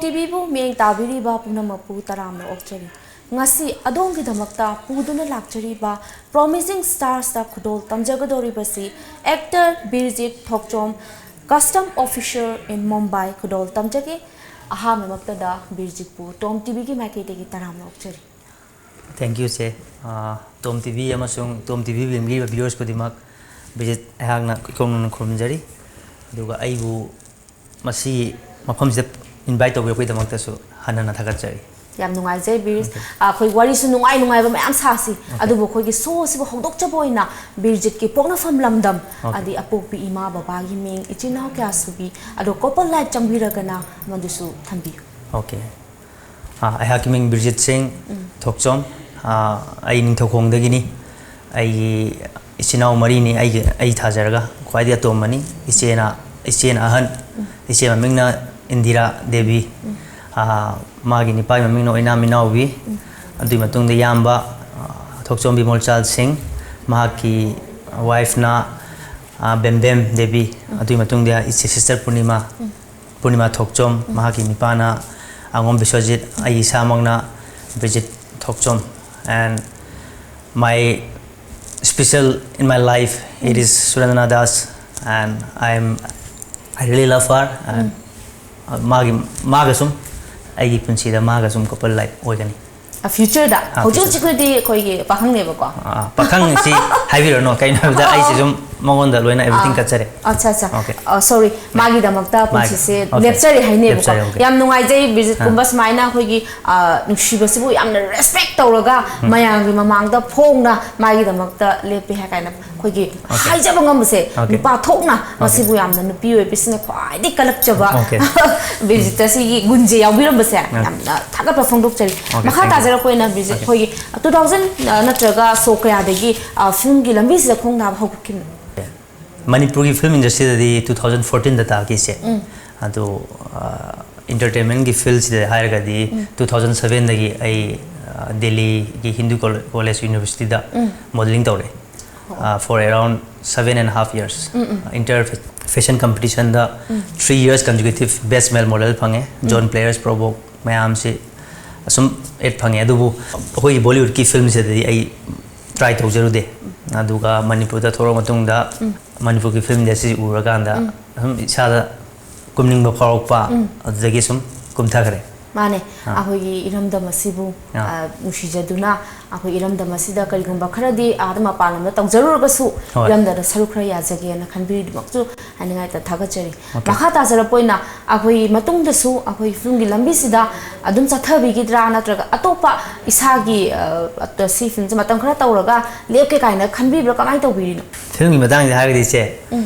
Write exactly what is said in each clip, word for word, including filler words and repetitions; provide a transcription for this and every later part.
ꯇꯤꯚꯤꯕꯨ ꯃꯤꯠꯌꯦꯡ ꯇꯥꯕꯤꯔꯤꯕ ꯄꯨꯝꯅꯃꯛꯄꯨ ꯇꯔꯥꯝꯅ ꯑꯣꯛꯆꯔꯤ꯫ ꯉꯁꯤ ꯑꯗꯣꯝꯒꯤꯗꯃꯛꯇ ꯄꯨꯗꯨꯅ ꯂꯥꯛꯆꯔꯤꯕ Promising Starsꯇ ꯈꯨꯗꯣꯜ ꯇꯝꯖꯒꯗꯧꯔꯤꯕꯁꯤ actor ꯕꯤꯔꯖꯤꯠ Thokchom, Custom Officer in Mumbai, ꯈꯨꯗꯣꯜ ꯇꯝꯖꯒꯦ꯫ ꯑꯍꯥꯟꯕꯃꯛꯇꯗ ꯕꯤꯔꯖꯤꯠꯄꯨ ꯇꯣꯝ ꯇꯤꯚꯤꯒꯤ ꯃꯥꯏꯀꯩꯗꯒꯤ ꯇꯔꯥꯝꯅ ꯑꯣꯛꯆꯔꯤ꯫ Thank you ꯆꯦ꯫ ꯑꯥ, ꯇꯣꯝ ꯇꯤꯚꯤ ꯑꯃꯁꯨꯡ ꯇꯣꯝ ꯇꯤꯚꯤꯕꯨ ꯌꯦꯡꯕꯤꯔꯤꯕ viewers ꯈꯨꯗꯤꯡꯃꯛ ꯕꯤꯔꯖꯤꯠ ꯑꯩꯍꯥꯛꯅ ꯏꯀꯣꯛ ꯅꯧꯅ ꯈꯨꯔꯨꯝꯖꯔꯤ꯫ ꯑꯗꯨꯒ ꯑꯩꯕꯨ ꯃꯁꯤ ꯃꯐꯝꯁꯤꯗ invite ꯇꯧꯕꯤꯔꯛꯄꯒꯤꯗꯃꯛꯇꯁꯨ ꯍꯟꯅ ꯍꯟꯅ ꯊꯥꯒꯠꯆꯔꯤ꯫ ꯌꯥꯝ ꯅꯨꯡꯉꯥꯏꯖꯩ ꯕꯤꯔꯖꯤꯠ꯫ ꯑꯩꯈꯣꯏ ꯋꯥꯔꯤꯁꯨ ꯅꯨꯡꯉꯥꯏ ꯅꯨꯡꯉꯥꯏꯕ ꯃꯌꯥꯝ ꯁꯥꯁꯤ꯫ ꯑꯗꯨꯕꯨ ꯑꯩꯈꯣꯏꯒꯤ ꯁꯣꯁꯤꯕꯨ ꯍꯧꯗꯣꯛꯆꯕ ꯑꯣꯏꯅ ꯕꯤꯔꯖꯤꯠꯀꯤ ꯄꯣꯛꯅꯐꯝ ꯂꯝꯗꯝ, ꯑꯗꯩ ꯑꯄꯣꯛꯄꯤ ꯏꯃꯥ ꯕꯕꯥꯒꯤ ꯃꯤꯡ, ꯏꯆꯤꯟ ꯏꯅꯥꯎ ꯀꯌꯥ ꯁꯨꯕꯤ, ꯑꯗꯣ couple life ꯆꯪꯕꯤꯔꯒꯅ ꯃꯗꯨꯁꯨ ꯊꯝꯕꯤꯌꯨ꯫ Okay꯫ ꯑꯥ, ꯑꯩꯍꯥꯛꯀꯤ ꯃꯤꯡ ꯕꯤꯔꯖꯤꯠ ꯁꯤꯡ ꯊꯣꯛꯆꯣꯝ꯫ ꯑꯥ, ꯑꯩ ꯅꯤꯡꯊꯧꯈꯣꯡꯗꯒꯤꯅꯤ꯫ ꯑꯩꯒꯤ ꯏꯆꯤꯟ ꯏꯅꯥꯎ ꯃꯔꯤꯅꯤ, ꯑꯩꯒꯤ, ꯑꯩ ꯊꯥꯖꯔꯒ ꯈ꯭ꯋꯥꯏꯗꯒꯤ ꯑꯇꯣꯝꯕꯅꯤ꯫ ꯏꯆꯦꯅ, ꯏꯆꯦꯅ ꯑꯍꯟ, ꯏꯆꯦ ꯃꯃꯤꯡꯅ ꯏꯟꯗꯤꯔꯥ ꯗꯦꯕꯤ꯫ ꯑꯥ, ꯃꯥꯒꯤ ꯅꯤꯄꯥꯒꯤ ꯃꯃꯤꯡꯅ ꯑꯣꯏꯅꯥꯝ ꯏꯅꯥꯎꯕꯤ꯫ ꯑꯗꯨꯒꯤ ꯃꯇꯨꯡꯗ ꯏꯌꯥꯝꯕ, ꯑꯥ, ꯊꯣꯛꯆꯣꯝ ꯕꯤꯃꯣꯜ ꯆꯥꯜ ꯁꯤꯡ, ꯃꯍꯥꯛꯀꯤ wifeꯅ, ꯑꯥ, ꯕꯦꯝꯕꯦꯝ ꯗꯦꯕꯤ꯫ ꯑꯗꯨꯒꯤ ꯃꯇꯨꯡꯗ ꯏꯆꯦ sister ꯄꯨꯔꯅꯤꯃꯥ, ꯄꯨꯔꯅꯤꯃꯥ ꯊꯣꯛꯆꯣꯝ, ꯃꯍꯥꯛꯀꯤ ꯅꯤꯄꯥꯅ ꯑꯉꯣꯝ ꯕꯤꯁ꯭ꯋꯖꯤꯠ, ꯑꯩ ꯏꯁꯥꯃꯛꯅ ꯕꯤꯔꯖꯤꯠ ꯊꯣꯛꯆꯣꯝ꯫ And my special in my life, it is Surendra Das, and I am, I really love her, and, uh, ꯃꯥꯒꯤ, ꯃꯥꯒ ꯁꯨꯝ ꯑꯩꯒꯤ ꯄꯨꯟꯁꯤꯗ ꯃꯥꯒ ꯁꯨꯝ couple life ꯑꯣꯏꯒꯅꯤ꯫ Futureꯗ, ꯑꯥ, ꯍꯧꯖꯤꯛ future꯫ ꯍꯧꯖꯤꯛ ꯑꯩꯈꯣꯏꯗꯤ ꯑꯩꯈꯣꯏꯒꯤ ꯄꯥꯈꯪꯅꯦꯕꯀꯣ꯫ ꯑꯥ, ꯄꯥꯈꯪꯁꯤ ꯍꯥꯏꯕꯤꯔꯅꯨ, ꯀꯩꯅꯣ ꯍꯥꯏꯕꯗ ꯑꯩꯁꯦ ꯁꯨꯝ ꯃꯉꯣꯟꯗ ꯂꯣꯏꯅ everything ꯀꯠꯆꯔꯦ꯫ ꯑꯠꯆꯥ ꯑꯠꯆꯥ꯫ Okay꯫ ꯑ, sorry, ꯃꯥꯒꯤꯗꯃꯛꯇ ꯄꯨꯟꯁꯤꯁꯦ Okay꯫ ꯂꯦꯞꯆꯔꯦ ꯍꯥꯏꯅꯦꯕꯀꯣ꯫ ꯂꯦꯞꯆꯔꯦ, okay꯫ ꯌꯥꯝ ꯅꯨꯡꯉꯥꯏꯖꯩ ꯕꯤꯔꯖꯤꯠꯀꯨꯝꯕ ꯁꯨꯃꯥꯏꯅ ꯑꯩꯈꯣꯏꯒꯤ, ꯑ, ꯅꯨꯡꯁꯤꯕꯁꯤꯕꯨ ꯌꯥꯝꯅ respect ꯇꯧꯔꯒ ꯃꯌꯥꯝꯒꯤ ꯃꯃꯥꯡꯗ ꯐꯣꯡꯅ ꯃꯥꯒꯤꯗꯃꯛꯇ ꯂꯦꯞꯄꯦ ꯍꯥꯏ ꯀꯥꯏꯅ ꯑꯩꯈꯣꯏꯒꯤ Okay꯫ ꯍꯥꯏꯖꯕ ꯉꯝꯕꯁꯦ Okay꯫ ꯅꯨꯄꯥ ꯊꯣꯛꯅ ꯃꯁꯤꯕꯨ ꯌꯥꯝꯅ ꯅꯨꯄꯤ ꯑꯣꯏꯕꯤꯁꯤꯅ ꯈ꯭ꯋꯥꯏꯗꯒꯤ ꯀꯜꯂꯛꯆꯕ Okay꯫ ꯕꯤꯔꯖꯤꯠꯇ ꯁꯤꯒꯤ ꯒꯨꯟꯁꯦ ꯌꯥꯎꯕꯤꯔꯝꯕꯁꯦ ꯌꯥꯝꯅ ꯊꯥꯒꯠꯄ ꯐꯣꯡꯗꯣꯛꯆꯔꯤ꯫ Okay, ꯃꯈꯥ thank you꯫ ꯇꯥꯖꯔꯛꯄ ꯑꯣꯏꯅ ꯕꯤꯔꯖꯤꯠ Okay꯫ ꯑꯩꯈꯣꯏꯒꯤ two thousand, ꯑ, ꯅꯠꯇ꯭ꯔꯒ ꯁꯣꯛ ꯀꯌꯥꯗꯒꯤ, ꯑ, filmꯒꯤ ꯂꯝꯕꯤꯁꯤꯗ ꯈꯣꯡ ꯊꯥꯕ ꯍꯧꯈꯤꯕꯅꯣ? ꯃꯅꯤꯄꯨꯔꯒꯤ film industryꯗꯗꯤ two thousand fourteenꯗ ꯇꯥꯈꯤꯁꯦ꯫ ꯑꯗꯣ, ꯑ, entertainmentꯀꯤ fieldꯁꯤꯗ ꯍꯥꯏꯔꯒꯗꯤ two thousand sevenꯗꯒꯤ ꯑꯩ, ꯑ, ꯗꯦꯜꯂꯤꯒꯤ ꯍꯤꯟꯗꯨ ꯀꯣꯂꯦ-, college universityꯗ modeling ꯇꯧꯔꯦ꯫ ꯑ, for around seven and half years꯫ Inter fashion ꯀꯝꯄꯤꯇꯤꯁꯟꯗ three years consecutive best male model ꯐꯪꯉꯦ꯫ ꯖꯣꯟ ꯄ꯭ꯂꯦꯌꯔꯁ ꯄ꯭ꯔꯣꯕꯣꯛ ꯃꯌꯥꯝꯁꯤ ꯑꯁꯨꯝ ꯑꯦꯠ ꯐꯪꯉꯦ꯫ ꯑꯗꯨꯕꯨ ꯑꯩꯈꯣꯏꯒꯤ ꯕꯣꯂꯤꯋꯨꯗꯀꯤ ꯐꯤꯂꯝꯁꯤꯗꯗꯤ ꯑꯩ ꯇ꯭ꯔꯥꯏ ꯇꯧꯖꯔꯨꯗꯦ꯫ ꯑꯗꯨꯒ ꯃꯅꯤꯄꯨꯔꯗ ꯊꯣꯛꯂꯛꯑ ꯃꯇꯨꯡꯗ ꯃꯅꯤꯄꯨꯔꯒꯤ ꯐꯤꯂꯝ ꯏꯟꯗꯁꯇ꯭ꯔꯤ ꯎꯔꯀꯥꯟꯗ ꯑꯗꯨꯝ ꯏꯁꯥꯗ ꯀꯨꯝꯅꯤꯡꯕ ꯐꯥꯎꯔꯛꯄ, ꯑꯗꯨꯗꯒꯤ ꯁꯨꯝ ꯀꯨꯝꯊꯈ꯭ꯔꯦ꯫ ꯃꯥꯅꯦ꯫ ꯑꯩꯈꯣꯏꯒꯤ ꯏꯔꯝꯗꯝ ꯑꯁꯤꯕꯨ ꯅꯨꯡꯁꯤꯖꯗꯨꯅ ꯑꯩꯈꯣꯏ ꯏꯔꯝꯗꯝ ꯑꯁꯤꯗ ꯀꯔꯤꯒꯨꯝꯕ ꯈꯔꯗꯤ ꯑꯥꯗ ꯃꯄꯥꯟ ꯂꯝꯗ ꯇꯧꯖꯔꯨꯔꯒꯁꯨ ꯏꯔꯝꯗꯝꯗ ꯁꯔꯨꯛ ꯈꯔ ꯌꯥꯖꯒꯦꯅ ꯈꯟꯕꯤꯔꯤꯗꯨꯃꯛꯁꯨ ꯍꯥꯏꯅꯤꯡꯉꯥꯏ ꯇ-, ꯊꯥꯒꯠꯆꯔꯤ꯫ ꯃꯈꯥ ꯇꯥꯖꯔꯛꯄ ꯑꯣꯏꯅ ꯑꯩꯈꯣꯏ ꯃꯇꯨꯡꯗꯁꯨ ꯑꯩꯈꯣꯏ ꯐꯤꯂꯝꯒꯤ ꯂꯝꯕꯤꯁꯤꯗ ꯑꯗꯨꯝ ꯆꯠꯊꯕꯤꯒꯗ꯭ꯔꯥ, ꯅꯠꯇ꯭ꯔꯒ ꯑꯇꯣꯞꯄ ꯏꯁꯥꯒꯤ, ꯑ, ꯁꯤ ꯐꯤꯂꯝꯁꯦ ꯃꯇꯝ ꯈꯔ ꯇꯧꯔꯒ ꯂꯦꯞꯀꯦ ꯀꯥꯏꯅ ꯈꯟꯕꯤꯕ꯭ꯔꯥ, ꯀꯃꯥꯏꯅ ꯇꯧꯕꯤꯔꯤꯅꯣ? ꯐꯤꯂꯝꯒꯤ ꯃꯇꯥꯡꯁꯦ ꯍꯥꯏꯔꯒꯗꯤ ꯏꯆꯦ,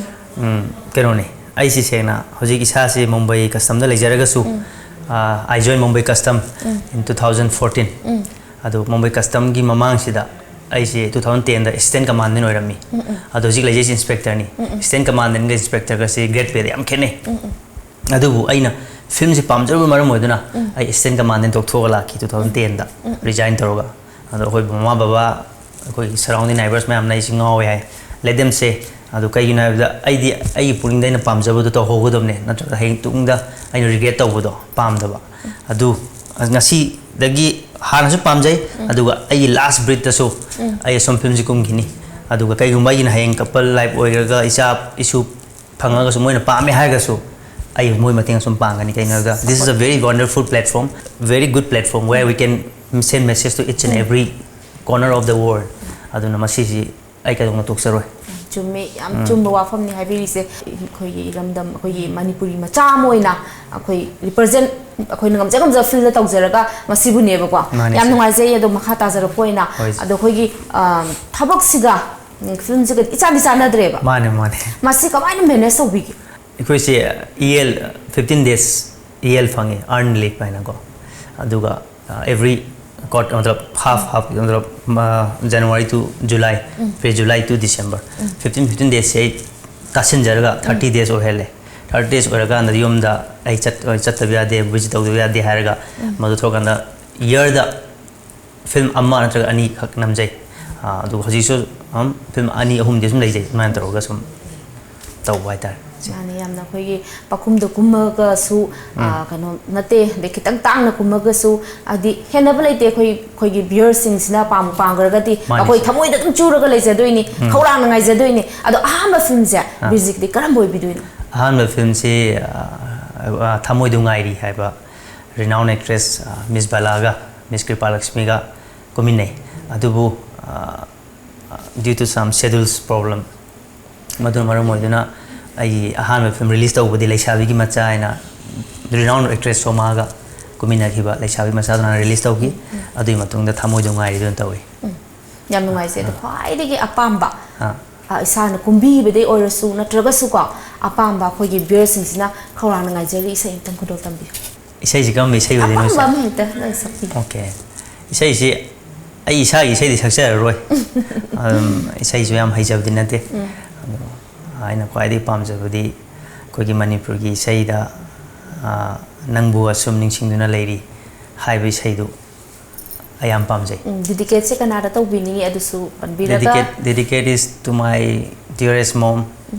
ꯎꯝ, ꯀꯩꯅꯣꯅꯦ, ꯑꯩꯁꯤ ꯁꯦꯡꯅ ꯍꯧꯖꯤꯛ ꯏꯁꯥꯁꯤ Mumbai ꯀꯁꯇꯝꯗ ꯂꯩꯖꯔꯒꯁꯨ, I join Mumbai Custom in two thousand fourteen. ꯑꯗꯨ ꯃꯨꯝꯕꯩ ꯀꯁꯇꯝꯒꯤ ꯃꯃꯥꯡꯁꯤꯗ ꯑꯩꯁꯦ two thousand ten ꯗ ꯑꯦꯁꯤꯁꯇꯦꯟ ꯀꯃꯥꯟꯗꯦꯟ ꯑꯣꯏꯔꯝꯃꯤ꯫ ꯑꯗꯣ ꯍꯧꯖꯤꯛ ꯂꯩꯖꯩꯁꯦ ꯏꯟꯁꯄꯦꯛꯇꯔꯅꯤ꯫ ꯑꯦꯁꯤꯁꯇꯦꯟ ꯀꯃꯥꯟꯗꯦꯟꯒ ꯏꯟꯁꯄꯦꯛꯇꯔꯒꯁꯦ ꯒ꯭ꯔꯦꯠ ꯄꯦꯗ ꯌꯥꯝ ꯈꯦꯠꯅꯩ꯫ ꯑꯗꯨꯕꯨ ꯑꯩꯅ ꯐꯤꯂꯝꯁꯦ ꯄꯥꯝꯖꯔꯨꯕ ꯃꯔꯝ ꯑꯣꯏꯗꯨꯅ ꯑꯩ ꯑꯦꯁꯤꯁꯇꯦꯟ ꯀꯃꯥꯟꯗꯦꯟ ꯇꯣꯛꯊꯣꯛꯑꯒ ꯂꯥꯛꯈꯤ two thousand ten ꯗ, ꯔꯤꯖꯥꯏꯟ ꯇꯧꯔꯒ꯫ ꯑꯗꯣ ꯑꯩꯈꯣꯏ ꯃꯃꯥ ꯕꯕꯥ, ꯑꯩꯈꯣꯏꯒꯤ ꯁꯔꯥꯎꯟꯗꯤꯡ ꯅꯥꯏꯕꯔꯁ ꯃꯌꯥꯝꯅ ꯑꯩꯁꯦ ꯉꯥꯎꯋꯦ ꯍꯥꯏ꯫ Let them say꯫ ꯑꯗꯣ ꯀꯩꯒꯤꯅꯣ ꯍꯥꯏꯕꯗ ꯑꯩꯗꯤ ꯑꯩꯒꯤ ꯄꯨꯛꯅꯤꯡꯗ ꯑꯩꯅ ꯄꯥꯝꯖꯕꯗꯣ ꯇꯧꯍꯧꯒꯗꯕꯅꯦ, ꯅꯠꯇ꯭ꯔꯒ ꯍꯌꯦꯡ ꯇꯨꯡꯗ ꯑꯩꯅ ꯔꯤꯒ꯭ꯔꯦꯠ ꯇꯧꯕꯗꯣ ꯄꯥꯝꯗꯕ꯫ ꯑꯗꯨ ꯉꯁꯤꯗꯒꯤ ꯍꯥꯟꯅꯁꯨ ꯄꯥꯝꯖꯩ, ꯑꯗꯨꯒ ꯑꯩꯒꯤ ꯂꯥꯁ ꯕ꯭ꯔꯤꯠꯇꯁꯨ ꯑꯩ ꯑꯁꯨꯝ ꯐꯤꯂꯝꯁꯤ ꯀꯨꯝꯈꯤꯅꯤ꯫ ꯑꯗꯨꯒ ꯀꯩꯒꯨꯝꯕ ꯑꯩꯒꯤꯅ ꯍꯌꯦꯡ ꯀꯄꯜ ꯂꯥꯏꯐ ꯑꯣꯏꯔꯒ ꯏꯆꯥ ꯏꯁꯨ ꯐꯪꯉꯒꯁꯨ, ꯃꯣꯏꯅ ꯄꯥꯝꯃꯦ ꯍꯥꯏꯔꯒꯁꯨ ꯑꯩ ꯃꯣꯏ ꯃꯇꯦꯡ ꯁꯨꯝ ꯄꯥꯡꯒꯅꯤ꯫ ꯀꯩꯅꯣ ꯍꯥꯏꯔꯒ, this is a very wonderful platform, very good platform where we can send message to each and every corner of the world꯫ ꯑꯗꯨꯅ ꯃꯁꯤꯁꯤ ꯑꯩ ꯀꯩꯗꯧꯅ ꯇꯣꯛꯆꯔꯣꯏ꯫ ꯆꯨꯝꯃꯦ, ꯌꯥꯝ ꯆꯨꯝꯕ ꯋꯥꯐꯝꯅꯤ ꯍꯥꯏꯕꯤꯔꯤꯁꯦ꯫ ꯑꯩꯈꯣꯏꯒꯤ ꯏꯔꯝꯗꯝ, ꯑꯩꯈꯣꯏꯒꯤ ꯃꯅꯤꯄꯨꯔꯤ ꯃꯆꯥ ꯑꯃ ꯑꯣꯏꯅ ꯑꯩꯈꯣꯏ ꯔꯤꯄ꯭ꯔꯖꯦꯟ, ꯑꯩꯈꯣꯏꯅ ꯉꯝꯖ ꯉꯝꯖꯕ ꯐꯤꯜꯗ ꯇꯧꯖꯔꯒ ꯃꯁꯤꯕꯨꯅꯦꯕꯀꯣ꯫ ꯃꯥꯅꯦ, ꯌꯥꯝ sir꯫ ꯅꯨꯡꯉꯥꯏꯖꯩ꯫ ꯑꯗꯣ ꯃꯈꯥ ꯇꯥꯖꯔꯛꯄ ꯑꯣꯏꯅ, ꯍꯣꯏ, sir꯫ ꯑꯗꯣ ꯑꯩꯈꯣꯏꯒꯤ, ꯑ, ꯊꯕꯛꯁꯤꯒ, ꯎꯝ, ꯐꯤꯂꯝꯁꯤꯒ ꯏꯆꯥꯟꯗꯤ ꯆꯥꯟꯅꯗ꯭ꯔꯦꯕ꯫ ꯃꯥꯅꯦ, ꯃꯥꯅꯦ꯫ ꯃꯁꯤ ꯀꯃꯥꯏꯅ ꯃꯦꯅꯦꯖ ꯇꯧꯕꯤꯒꯦ? ꯑꯩꯈꯣꯏꯁꯦ E L, fifteen days E L ꯐꯪꯉꯤ, earned leave ꯍꯥꯏꯅꯀꯣ꯫ ꯑꯗꯨꯒ, ꯑ, every quarter, ꯃꯇꯂꯕ half half, ꯃꯇꯂꯕ, ꯑ, January to July, ꯐꯦ-, July to December, fifteen, fifteen days ꯁꯦ ꯑꯩ ꯇꯥꯁꯤꯟꯖꯔꯒ thirty days ꯑꯣꯏꯍꯜꯂꯦ꯫ Thirty days ꯑꯣꯏꯔꯀꯥꯟꯗ ꯌꯨꯝꯗ ꯑꯩ ꯆꯠ-, ꯆꯠꯇꯕ ꯌꯥꯗꯦ, ꯚꯤꯖꯤꯠ ꯇꯧꯗꯕ ꯌꯥꯗꯦ ꯍꯥꯏꯔꯒ, ꯃꯗꯨ ꯊꯣꯛꯂꯀꯥꯟꯗ year ꯗ ꯐꯤꯂꯝ ꯑꯃ ꯅꯠꯇ꯭ꯔꯒ ꯑꯅꯤꯈꯛ ꯅꯝꯖꯩ꯫ ꯑ, ꯑꯗꯨꯒ ꯍꯧꯖꯤꯛꯁꯨ ꯑꯗꯨꯝ ꯐꯤꯂꯝ ꯑꯅꯤ ꯑꯍꯨꯝꯗꯤ ꯁꯨꯝ ꯂꯩꯖꯩ, ꯑꯗꯨꯃꯥꯏꯅ ꯇꯧꯔꯒ ꯁꯨꯝ ꯇꯧꯕ ꯍꯥꯏꯇꯥꯔꯦ꯫ ꯃꯥꯅꯦ, ꯌꯥꯝꯅ ꯑꯩꯈꯣꯏꯒꯤ ꯄꯥꯈꯨꯝꯗ ꯀꯨꯝꯃꯒꯁꯨ, ꯎꯝ꯫ ꯑꯥ, ꯀꯩꯅꯣ ꯅꯠꯇꯦ, ꯑꯗꯩ ꯈꯤꯇꯪ ꯇꯥꯡꯅ ꯀꯨꯝꯃꯒꯁꯨ, ꯍꯥꯏꯗꯤ ꯍꯦꯟꯅꯕ ꯂꯩꯇꯦ꯫ ꯑꯩꯈꯣꯏ, ꯑꯩꯈꯣꯏꯒꯤ viewerꯁꯤꯡꯁꯤꯅ ꯄꯥꯝꯕꯨ ꯄꯥꯝꯈ꯭ꯔꯒꯗꯤ, ꯃꯥꯅꯦ, ꯑꯩꯈꯣꯏ ꯁꯦ꯫ ꯊꯃꯣꯏꯗ ꯑꯗꯨꯝ ꯆꯨꯔꯒ ꯂꯩꯖꯗꯣꯏꯅꯤ, ꯎꯝ꯫ ꯈꯧꯔꯥꯡꯅ ꯉꯥꯏꯖꯗꯣꯏꯅꯤ꯫ ꯑꯗꯣ ꯑꯍꯥꯟꯕ filmꯁꯦ ꯑꯥ꯫ ꯕꯤꯔꯖꯤꯠꯀꯤꯗꯤ ꯀꯔꯝꯕ ꯑꯣꯏꯕꯤꯗꯣꯏꯅꯣ? ꯑꯍꯥꯟꯕ filmꯁꯤ, ꯑꯥ, ꯑꯥ, ꯊꯃꯣꯏꯗꯨ ꯉꯥꯏꯔꯤ ꯍꯥꯏꯕ renowned actress, ꯑꯥ, Miss ꯕꯂꯥꯒ Miss ꯀ꯭ꯔꯤꯄꯥꯂꯛꯁꯃꯤꯒ ꯀꯨꯝꯃꯤꯟꯅꯩ꯫ ꯑꯗꯨꯕꯨ, ꯑꯥ, due to some schedules problem, ꯃꯗꯨꯅ ꯃꯔꯝ ꯑꯣꯏꯗꯨꯅ ꯑꯩꯒꯤ ꯑꯍꯥꯟꯕ film release ꯇꯧꯕꯗꯤ ꯂꯩꯁꯥꯕꯤꯒꯤ ꯃꯆꯥ ꯍꯥꯏꯅ renowned actress ꯁꯣꯃꯥꯒ ꯀꯨꯝꯃꯤꯟꯅꯈꯤꯕ ꯂꯩꯁꯥꯕꯤ ꯃꯆꯥꯗꯨꯅ release ꯇꯧꯈꯤ꯫ ꯎꯝ꯫ ꯑꯗꯨꯒꯤ ꯃꯇꯨꯡꯗ ꯊꯃꯣꯏꯗꯣ ꯉꯥꯏꯔꯤꯗꯨꯅ ꯇꯧꯏ꯫ ꯎꯝ꯫ ꯌꯥꯝ ꯅꯨꯡꯉꯥꯏꯖꯩ꯫ ꯑꯗꯣ ꯑꯥ꯫ ꯈ꯭ꯋꯥꯏꯗꯒꯤ ꯑꯄꯥꯝꯕ, ꯑꯥ꯫ ꯑ, ꯏꯁꯥꯅ ꯀꯨꯝꯕꯤꯈꯤꯕꯗꯩ ꯑꯣꯏꯔꯁꯨ ꯅꯠꯇ꯭ꯔꯒꯁꯨꯀꯣ, ꯑꯄꯥꯝꯕ ꯑꯩꯈꯣꯏꯒꯤ viewerꯁꯤꯡꯁꯤꯅ ꯈꯧꯔꯥꯡꯅ ꯉꯥꯏꯖꯔꯤ ꯏꯁꯩ ꯑꯃꯇꯪ ꯈꯨꯗꯣꯜ ꯇꯝꯕꯤꯌꯨ꯫ ꯏꯁꯩꯁꯤ ꯀꯔꯝꯕ ꯏꯁꯩ ꯑꯣꯏꯗꯣꯏꯅꯣ, ꯑꯄꯥꯝꯕ ꯁꯥꯔ? ꯑꯃ ꯍꯦꯛꯇ ꯅꯪ ꯁꯛꯄꯤꯌꯨ꯫ OK꯫ ꯏꯁꯩꯁꯤ ꯑꯩ ꯏꯁꯥꯒꯤ ꯏꯁꯩꯗꯤ ꯁꯛꯆꯔꯔꯣꯏ꯫ ꯑꯗꯨꯝ ꯏꯁꯩꯁꯨ ꯌꯥꯝ ꯍꯩꯖꯕꯗꯤ ꯅꯠꯇꯦ꯫ ꯎꯝ꯫ ꯑꯗꯣ ꯑꯩꯅ ꯈ꯭ꯋꯥꯏꯗꯒꯤ ꯄꯥꯝꯖꯕꯗꯤ ꯑꯩꯈꯣꯏꯒꯤ ꯃꯅꯤꯄꯨꯔꯒꯤ ꯏꯁꯩꯗ, ꯑ, "ꯅꯪꯕꯨ ꯑꯁꯨꯝ ꯅꯤꯡꯁꯤꯡꯗꯨꯅ ꯂꯩꯔꯤ" ꯍꯥꯏꯕ ꯏꯁꯩꯗꯨ ꯑꯩ ꯌꯥꯝ ꯄꯥꯝꯖꯩ꯫ ꯎꯝ, dedicateꯁꯦ ꯀꯅꯥꯗ ꯇꯧꯕꯤꯅꯤꯡꯉꯤ ꯑꯗꯨꯁꯨ ꯄꯟꯕꯤꯔꯒ? Dedicate, dedicate is to my dearest mom. ꯎꯝ꯫